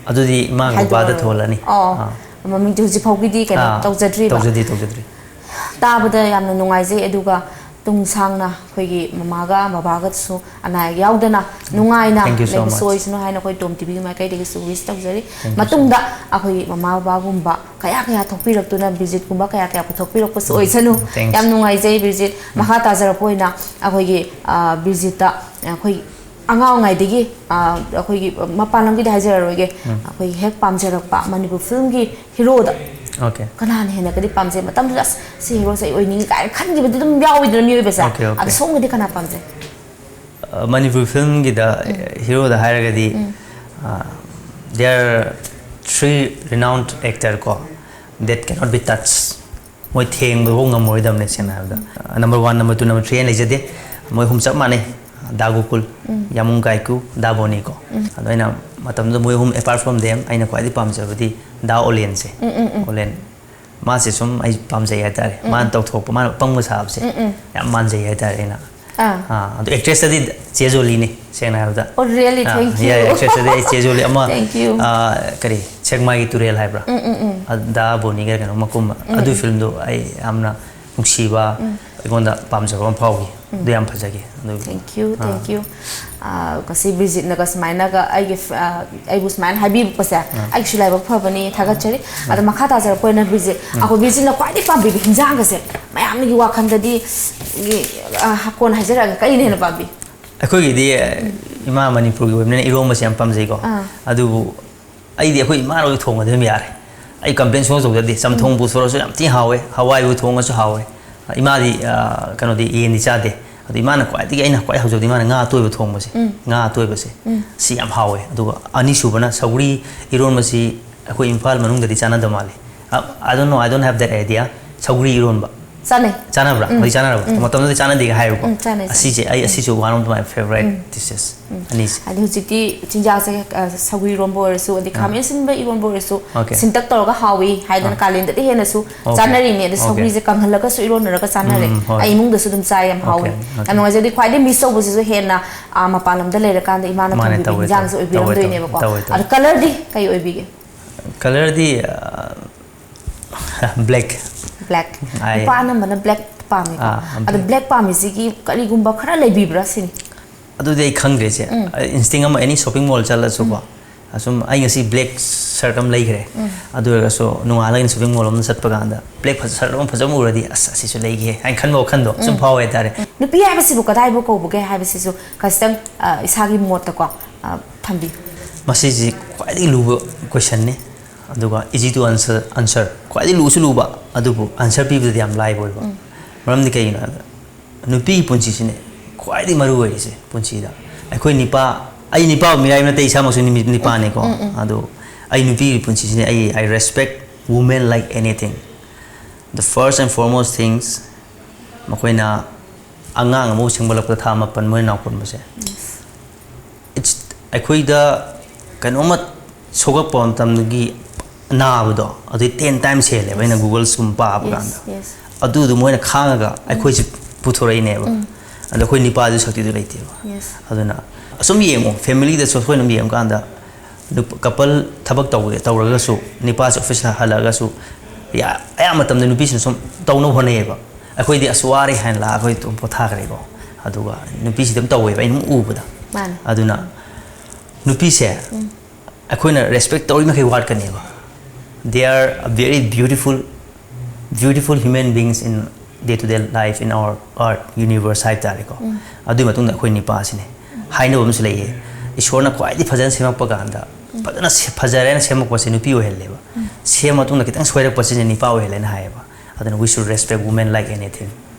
ꯑꯗꯨꯗꯤ ꯏꯃꯥꯒ ꯕꯕꯥꯗ ꯍꯥꯏꯗꯣꯛꯑꯔꯣꯏ꯫ ꯊꯣꯜꯂꯅꯤ꯫ ꯑꯣ, ꯑꯥ꯫ ꯃꯃꯤꯡꯗꯤ ꯍꯧꯖꯤꯛ ꯐꯥꯎꯒꯤꯗꯤ ꯀꯩꯅꯣ ꯑꯥ, ꯇꯧꯖꯗ꯭ꯔꯤꯕ? ꯇꯧꯖꯗ꯭ꯔꯤ, ꯇꯧꯖꯗ꯭ꯔꯤ꯫ ꯇꯥꯕꯗ ꯌꯥꯝꯅ ꯅꯨꯡꯉꯥꯏꯖꯩ, ꯑꯗꯨꯒ ꯇꯨꯡ ꯁꯥꯡꯅ ꯑꯩꯈꯣꯏꯒꯤ ꯃꯃꯥꯒ ꯕꯕꯥꯒꯁꯨ ꯑꯅꯥ ꯑꯌꯦꯛ ꯌꯥꯎꯗꯅ ꯅꯨꯡꯉꯥꯏꯅ Thank you so ꯂꯩꯕꯁꯨ much꯫ ꯑꯣꯏꯁꯅꯨ ꯍꯥꯏꯅ ꯑꯩꯈꯣꯏ ꯇꯣꯝ ꯇꯤꯚꯤꯒꯤ ꯃꯥꯏꯀꯩꯗꯒꯤꯁꯨ wish ꯇꯧꯖꯔꯤ꯫ Thank you so ꯃꯇꯨꯡꯗ ꯑꯩꯈꯣꯏꯒꯤ ꯃꯃꯥ ꯕꯕꯥꯒꯨꯝꯕ ꯀꯌꯥ ꯀꯌꯥ ꯊꯣꯛꯄꯤꯔꯛꯇꯨꯅ, ꯕꯤꯔꯖꯤꯠꯀꯨꯝꯕ ꯀꯌꯥ ꯀꯌꯥ ꯄꯨꯊꯣꯛꯄꯤꯔꯛꯄꯁꯨ ꯑꯣꯏꯁꯅꯨ꯫ Thank you꯫ ꯌꯥꯝ ꯅꯨꯡꯉꯥꯏꯖꯩ ꯕꯤꯔꯖꯤꯠ꯫ ꯃꯈꯥ ꯇꯥꯖꯔꯛꯄ ꯑꯣꯏꯅ ꯑꯩꯈꯣꯏꯒꯤ, ꯑ, ꯕꯤꯔꯖꯤꯠꯇ ꯑꯩꯈꯣꯏ ꯑꯉꯥꯡ ꯑꯣꯏꯉꯩꯗꯒꯤ, ꯑ, ꯑꯩꯈꯣꯏꯒꯤ ꯃꯄꯥꯟ ꯂꯝꯒꯤꯗꯤ ꯍꯥꯏꯖꯔꯔꯣꯏꯒꯦ, ꯑꯩꯈꯣꯏꯒꯤ ꯍꯦꯛ ꯄꯥꯝꯖꯔꯛꯄ ꯃꯅꯤꯄꯨꯔ ꯐꯤꯂꯝꯒꯤ ꯍꯤꯔꯣꯗ Okay. ꯀꯅꯥꯅ ꯍꯦꯟꯅꯒꯗꯤ ꯄꯥꯝꯖꯩ? ꯃꯇꯝꯗꯨꯗ ꯑꯁ ꯁꯤ ꯍꯤꯔꯣꯁꯦ ꯑꯩ ꯑꯣꯏꯅꯤꯡꯉꯤ ꯀꯥꯏꯅ ꯈꯟꯈꯤꯕꯗꯤ ꯑꯗꯨꯝ ꯌꯥꯎꯋꯤꯗꯅ ꯃꯤꯑꯣꯏꯕꯁꯦ꯫ Okay, okay. ꯑꯗꯣ ꯁꯣꯝꯒꯤꯗꯤ ꯀꯅꯥ ꯄꯥꯝꯖꯩ? ꯃꯅꯤꯄꯨꯔ ꯐꯤꯂꯝꯒꯤꯗ ꯍꯤꯔꯣꯗ ꯍꯥꯏꯔꯒꯗꯤ, there are three renowned actor ꯀꯣ, that cannot be touched. ꯃꯣꯏ ꯊꯦꯡꯕꯐꯥꯎ ꯉꯝꯃꯔꯣꯏꯗꯕꯅꯦ, ꯁꯦꯡꯅ ꯍꯥꯏꯕꯗ꯫ Number one, number two, number three ꯍꯥꯏꯅ ꯂꯩꯖꯗꯦ꯫ ꯃꯣꯏ ꯑꯍꯨꯝ ꯆꯞ ꯃꯥꯟꯅꯩ: ꯗꯥ ꯒꯣꯀꯨꯜ, ꯌꯥꯃꯨꯡ ꯀꯥꯏꯀꯨ, ꯗꯥ ꯕꯣꯅꯤ ꯀꯣ꯫ ꯑꯗꯣ ꯑꯩꯅ ꯃꯇꯝꯗꯨꯗ ꯃꯣꯏ ꯑꯍꯨꯝ, apart from them, ꯑꯩꯅ ꯈ꯭ꯋꯥꯏꯗꯒꯤ ꯄꯥꯝꯖꯕꯗꯤ ꯗꯥ ꯑꯣꯂꯦꯟꯁꯦ꯫ ꯑꯣꯂꯦꯟ, ꯃꯥꯁꯦ ꯁꯨꯝ ꯑꯩ ꯄꯥꯝꯖꯩ ꯍꯥꯏꯇꯥꯔꯦ꯫ ꯃꯥꯅ ꯇꯧꯊꯣꯛꯄ, ꯃꯥꯅ ꯑꯄꯪꯕ ꯁꯥꯕꯁꯦ ꯌꯥꯝ ꯃꯥꯟꯖꯩ ꯍꯥꯏꯇꯥꯔꯦ ꯑꯩꯅ꯫ ꯑꯥ꯫ ꯑꯥ, ꯑꯗꯣ actressꯇꯗꯤ ꯆꯦ ꯖꯣꯂꯤꯅꯤ, ꯁꯦꯡꯅ ꯍꯥꯏꯔꯕꯗ꯫ Oh, really? Thank you. Yeah, actressꯇꯗꯤ ꯑꯩ ꯆꯦ ꯖꯣꯂꯤ ꯑꯃ, Thank you. ꯑꯥ, ꯀꯔꯤ, ꯁꯦꯛꯃꯥꯏꯒꯤ ꯇꯨꯔꯦꯜ ꯍꯥꯏꯕ꯭ꯔꯥ? ꯑꯗ ꯕꯣꯅꯤꯒ ꯀꯩꯅꯣ ꯃꯀꯨꯝꯕ꯫ ꯑꯗꯨ ꯐꯤꯂꯝꯗꯣ ꯑꯩ ꯌꯥꯝꯅ ꯅꯨꯡꯁꯤꯕ, ꯑꯩꯉꯣꯟꯗ ꯄꯥꯝꯖꯕ ꯑꯃ ꯐꯥꯎꯈꯤ꯫ ꯑꯗꯨ ꯌꯥꯝ ꯐꯖꯈꯤ꯫ ꯑꯗꯨ Thank you, thank you. ꯑꯥ, ꯉꯁꯤ ꯕ꯭ꯔꯤꯖꯤꯠꯅꯒ ꯁꯨꯃꯥꯏꯅꯒ ꯑꯩꯒꯤ ꯐ-, ꯑꯥ, ꯑꯩꯕꯨ ꯁꯨꯃꯥꯏꯅ ꯍꯥꯏꯕꯤꯕꯁꯦ ꯑꯩꯒꯤꯁꯨ ꯂꯥꯏꯕꯛ ꯐꯕꯅꯤ, ꯊꯥꯒꯠꯆꯔꯤ꯫ ꯑꯗꯣ ꯃꯈꯥ ꯇꯥꯖꯔꯛꯄ ꯑꯣꯏꯅ ꯕ꯭ꯔꯤꯖꯤꯠ, ꯑꯩꯈꯣꯏ ꯕ꯭ꯔꯤꯖꯤꯠꯅ ꯈ꯭ꯋꯥꯏꯗꯒꯤ ꯄꯥꯝꯕꯤꯕ ꯍꯤꯟꯖꯥꯡꯒꯁꯦ ꯃꯌꯥꯝꯒꯤ ꯋꯥꯈꯜꯗꯗꯤ, ꯒꯤ, ꯑꯥ, ꯀꯣꯟꯅ ꯍꯥꯏꯖꯔꯛꯑꯒꯦ, ꯀꯔꯤꯅ ꯍꯦꯟꯅ ꯄꯥꯝꯕꯤ? ꯑꯩꯈꯣꯏꯒꯤꯗꯤ, ꯏꯃꯥ ꯃꯅꯤꯄꯨꯔꯒꯤ ꯑꯣꯏꯕꯅꯤꯅ ꯏꯔꯣꯝꯕꯁꯦ ꯌꯥꯝ ꯄꯥꯝꯖꯩꯀꯣ꯫ ꯑꯥ꯫ ꯑꯗꯨꯕꯨ ꯑꯩꯗꯤ ꯑꯩꯈꯣꯏ ꯏꯃꯥꯅ ꯑꯣꯏ ꯊꯣꯡꯉꯗꯤ ꯑꯗꯨꯝ ꯌꯥꯔꯦ꯫ ꯑꯩ complain ꯁꯨꯡꯇꯧ ꯇꯧꯖꯗꯦ꯫ ꯆꯝꯊꯣꯡꯕꯨ ꯁꯨꯔꯁꯨ ꯌꯥꯝ ꯊꯤ ꯍꯥꯎꯋꯦ, ꯍꯋꯥꯏꯕꯨ ꯊꯣꯡꯉꯁꯨ ꯍꯥꯎꯋꯦ꯫ ꯏꯃꯥꯗꯤ, ꯑꯥ, ꯀꯩꯅꯣꯗꯤ, ꯌꯦꯟꯗꯤ ꯆꯥꯗꯦ꯫ ꯑꯗꯣ ꯏꯃꯥꯅ ꯈ꯭ꯋꯥꯏꯗꯒꯤ, ꯑꯩꯅ ꯈ꯭ꯋꯥꯏ ꯍꯧꯖꯕꯗꯤ ꯏꯃꯥꯅ ꯉꯥ ꯑꯇꯣꯏꯕ ꯊꯣꯡꯕꯁꯦ꯫ ꯉꯥ ꯑꯇꯣꯏꯕꯁꯦ꯫ ꯁꯤ ꯌꯥꯝ ꯍꯥꯎꯋꯦ꯫ ꯑꯗꯨꯒ ꯑꯅꯤꯁꯨꯕꯅ ꯁꯧꯒ꯭ꯔꯤ ꯏꯔꯣꯟꯕꯁꯤ ꯑꯩꯈꯣꯏ ꯏꯝꯐꯥꯜ ꯃꯅꯨꯡꯗꯗꯤ ꯆꯥꯟꯅꯗꯕ ꯃꯥꯜꯂꯤ꯫ ꯑ, I don't know, I don't have that idea. ꯁꯧꯒ꯭ꯔꯤ ꯏꯔꯣꯟꯕ꯫ ꯆꯥꯅꯩ꯫ ꯆꯥꯅꯕ꯭ꯔꯥ? ꯍꯧꯖꯤꯛ ꯆꯥꯅꯔꯕ? ꯃꯇꯝꯗꯨꯗ ꯆꯥꯟꯅꯗꯦꯒ ꯍꯥꯏꯌꯦꯕꯀꯣ꯫ ꯎꯝ, ꯆꯥꯅꯩ, ꯆꯥꯅꯩ꯫ ꯑꯁꯤꯁꯦ ꯑꯩ, ꯑꯁꯤꯁꯨ one of my favorite dishes꯫ ꯑꯅꯤꯁꯦ꯫ ꯍꯥꯏꯗꯤ ꯍꯧꯖꯤꯛꯇꯤ ꯆꯤꯟꯖꯥꯛꯁꯦ, ꯑ, ꯁꯧꯒ꯭ꯔꯤ ꯏꯔꯣꯟꯕ ꯑꯣꯏꯔꯁꯨ, ꯑꯗꯩ ꯈꯥꯃꯦꯟ ꯑꯁꯤꯟꯕ ꯏꯔꯣꯟꯕ ꯑꯣꯏꯔꯁꯨ, Okay. ꯁꯤꯟꯇꯛ ꯇꯧꯔꯒ ꯍꯥꯎꯏ ꯍꯥꯏꯗꯅ ꯀꯥꯂꯦꯟꯗꯗꯤ ꯍꯦꯟꯅꯁꯨ Okay. ꯆꯥꯅꯔꯤꯅꯦ꯫ ꯑꯗꯩ Okay. ꯁꯧꯒ꯭ꯔꯤꯁꯦ ꯀꯪꯍꯜꯂꯒꯁꯨ ꯏꯔꯣꯟꯅꯔꯒ ꯆꯥꯅꯔꯦ꯫ ꯎꯝ, ꯍꯣꯏ꯫ ꯑꯩ ꯏꯃꯨꯡꯗꯁꯨ ꯑꯗꯨꯝ ꯆꯥꯏ, ꯌꯥꯝ ꯍꯥꯎꯋꯦ꯫ Okay, okay. ꯌꯥꯝ ꯅꯨꯡꯉꯥꯏꯖꯩ꯫ ꯑꯗꯩ ꯈ꯭ꯋꯥꯏꯗꯒꯤ miss ꯇꯧꯕꯁꯤꯁꯨ ꯍꯦꯟꯅ, ꯑ, ꯃꯄꯥꯟ ꯂꯝꯗ ꯂꯩꯔꯀꯥꯟꯗ ꯏꯃꯥꯅ ꯃꯥꯅꯦ, ꯊꯣꯡꯕꯤꯕ ꯇꯧꯋꯦ, ꯍꯤꯟꯖꯥꯡꯁꯦ ꯇꯧꯋꯦ, ꯇꯧꯋꯦ, ꯑꯣꯏꯕꯤꯔꯝꯗꯣꯏꯅꯦꯕꯀꯣ꯫ ꯇꯧꯋꯦ, ꯇꯧꯋꯦ꯫ ꯑꯗꯣ colourꯗꯤ ꯀꯩ ꯑꯣꯏꯕꯤꯒꯦ? Colourꯗꯤ, ꯑ, black꯫ Black꯫ ꯑꯥꯏ꯫ ꯅꯨꯄꯥ ꯑꯅꯝꯕꯅ black ꯄꯥꯝꯃꯤꯀꯣ꯫ ꯑꯥ, ꯑꯗꯣ black꯫ Black ꯄꯥꯝꯃꯤꯁꯤꯒꯤ ꯀꯔꯤꯒꯨꯝꯕ ꯈꯔ ꯂꯩꯕꯤꯕ꯭ꯔꯥ ꯁꯤꯅꯤ? ꯑꯗꯨꯗꯤ ꯑꯩ ꯈꯪꯗ꯭ꯔꯦ ꯏꯆꯦ꯫ Instinct ꯑꯃ, any shopping mall ꯆꯠꯂꯁꯨꯀꯣ, ꯑꯁꯨꯝ ꯑꯩ ꯉꯁꯤ black shirt ꯑꯃ ꯂꯩꯈ꯭ꯔꯦ꯫ ꯑꯗꯨ ꯑꯣꯏꯔꯒꯁꯨ ꯅꯣꯡꯉꯥꯜꯂꯒ ꯑꯩꯅ shopping mall ꯑꯃꯗ ꯆꯠꯄ ꯀꯥꯟꯗ black shirt ꯑꯃ ꯐꯖꯕ ꯑꯃ ꯎꯔꯗꯤ, "ꯑꯁ, ꯑꯁꯤꯁꯨ ꯂꯩꯒꯦ" ꯍꯥꯏꯅ ꯈꯟꯕ ꯋꯥꯈꯟꯗꯣ ꯁꯨꯝ ꯐꯥꯎꯋꯦ ꯍꯥꯏꯇꯥꯔꯦ꯫ ꯅꯨꯄꯤ ꯍꯥꯏꯕꯁꯤꯕꯨ ꯀꯗꯥꯏꯕꯨ ꯀꯧꯕꯒꯦ ꯍꯥꯏꯕꯁꯤꯁꯨ ꯈꯖꯤꯛꯇꯪ, ꯑ, ꯏꯁꯥꯒꯤ ꯃꯣꯠꯇꯀꯣ, ꯑ, ꯊꯝꯕꯤꯌꯨ꯫ ꯃꯁꯤꯁꯤ ꯈ꯭ꯋꯥꯏꯗꯒꯤ ꯂꯨꯕ questionꯅꯤ꯫ ꯑꯗꯨꯒ easy to answer, answer, ꯈ꯭ꯋꯥꯏꯗꯒꯤ ꯂꯨꯁꯨ ꯂꯨꯕ, ꯑꯗꯨꯕꯨ answer ꯄꯤꯕꯗꯗꯤ ꯌꯥꯝ ꯂꯥꯏꯕ ꯑꯣꯏꯕ꯫ ꯃꯔꯝꯗꯤ ꯀꯩꯒꯤꯅꯣ ꯍꯥꯏꯕꯗ, ꯅꯨꯄꯤꯒꯤ ꯄꯨꯟꯁꯤꯁꯤꯅꯦ ꯈ꯭ꯋꯥꯏꯗꯒꯤ ꯃꯔꯨ ꯑꯣꯏꯔꯤꯁꯦ ꯄꯨꯟꯁꯤꯗ꯫ ꯑꯩꯈꯣꯏ ꯅꯤꯄꯥ, ꯑꯩ ꯅꯤꯄꯥ ꯃꯤꯔꯥꯏꯕ ꯅꯠꯇꯦ, ꯏꯁꯥꯃꯛꯁꯨ ꯅꯨꯃꯤ-, ꯅꯤꯄꯥꯅꯤꯀꯣ꯫ ꯑꯗꯣ ꯑꯩ ꯅꯨꯄꯤꯒꯤ ꯄꯨꯟꯁꯤꯁꯤꯅꯦ, ꯑꯩ, I respect women like anything. The first and foremost things, ꯃꯈꯣꯏꯅ ꯑꯉꯥꯡ ꯑꯃꯕꯨ ꯁꯦꯝꯒꯠꯂꯛꯄꯗ ꯊꯥ ꯃꯥꯄꯟ ꯃꯣꯏꯅ ꯅꯥꯎ ꯀꯣꯟꯕꯁꯦ, it's, ꯑꯩꯈꯣꯏꯗ ꯀꯩꯅꯣꯝꯃ ꯁꯣꯛꯂꯛꯄ ꯃꯇꯝꯗꯒꯤ ꯅꯥꯕꯗꯣ, ꯑꯗꯨꯗꯤ ten times ꯍꯦꯜꯂꯦꯕ ꯑꯩꯅ Googleꯁꯀꯨꯝꯕ ꯄꯥꯕ ꯀꯥꯟꯗ꯫ Yes. ꯑꯗꯨꯗꯣ ꯃꯣꯏꯅ ꯈꯥꯡꯉꯒ ꯑꯩꯈꯣꯏꯁꯦ ꯄꯨꯊꯣꯔꯛꯏꯅꯦꯕ꯫ ꯑꯗꯣ ꯑꯩꯈꯣꯏ ꯅꯤꯄꯥꯗꯤ ꯁꯛꯇꯤꯗꯨ ꯂꯩꯇꯦꯕ꯫ Yes. ꯑꯗꯨꯅ ꯑꯁꯨꯝ ꯌꯦꯡꯉꯣ, familyꯗꯁꯨ ꯑꯩꯈꯣꯏꯅ ꯑꯗꯨꯝ ꯌꯦꯡꯉꯀꯥꯟꯗ, ꯅꯨꯞ-, couple ꯊꯕꯛ ꯇꯧꯕ, ꯇꯧꯔꯒꯁꯨ, ꯅꯤꯄꯥꯁꯦ office ꯍꯜꯂꯛꯑꯒꯁꯨ, ꯌꯥ-, ꯑꯌꯥꯝꯕ ꯃꯇꯝꯗ ꯅꯨꯄꯤꯁꯤꯅ ꯁꯨꯝ ꯇꯧꯅꯕ ꯍꯣꯠꯅꯩꯌꯦꯕ꯫ ꯑꯩꯈꯣꯏꯗꯤ "ꯑꯁ, ꯋꯥꯔꯦ" ꯍꯥꯏꯅ ꯂꯥꯛꯑꯒ ꯑꯩꯈꯣꯏ ꯑꯗꯨꯝ ꯄꯣꯊꯥꯈ꯭ꯔꯦꯀꯣ꯫ ꯑꯗꯨꯒ ꯅꯨꯄꯤꯁꯤꯗꯤ ꯑꯗꯨꯝ ꯇꯧꯋꯦꯕ, ꯑꯩꯅ ꯑꯗꯨꯝ ꯎꯕꯗ꯫ ꯃꯥꯅꯦ꯫ ꯑꯗꯨꯅ ꯅꯨꯄꯤꯁꯦ ꯑꯩꯈꯣꯏꯅ respect ꯇꯧꯔꯤ ꯃꯈꯩ ꯋꯥꯠꯀꯅꯦꯕ꯫ They are a very beautiful, beautiful human beings in day to day life in our earth universe ꯍꯥꯏꯕ ꯇꯥꯔꯦꯀꯣ꯫ ꯑꯗꯨꯒꯤ ꯃꯇꯨꯡꯗ ꯑꯩꯈꯣꯏ ꯅꯤꯄꯥꯁꯤꯅꯦ꯫ ꯍꯥꯏꯅꯕ ꯑꯃꯁꯨ ꯂꯩꯌꯦ, ꯏꯁꯣꯔꯅ ꯈ꯭ꯋꯥꯏꯗꯒꯤ ꯐꯖꯅ ꯁꯦꯝꯃꯛꯄ ꯀꯥꯟꯗ, ꯐꯖꯅ ꯁꯦ-, ꯐꯖꯔꯦꯅ ꯁꯦꯝꯃꯛꯄꯁꯦ ꯅꯨꯄꯤ ꯑꯣꯏꯍꯜꯂꯦꯕ꯫ ꯁꯦꯝꯃ ꯃꯇꯨꯡꯗ ꯈꯤꯇꯪ ꯁꯣꯏꯔꯛꯄꯁꯤꯅ ꯅꯤꯄꯥ ꯑꯣꯏꯍꯜꯂꯦꯅ ꯍꯥꯏꯌꯦꯕ꯫ ꯑꯗꯨꯅ we should respect women like anything꯫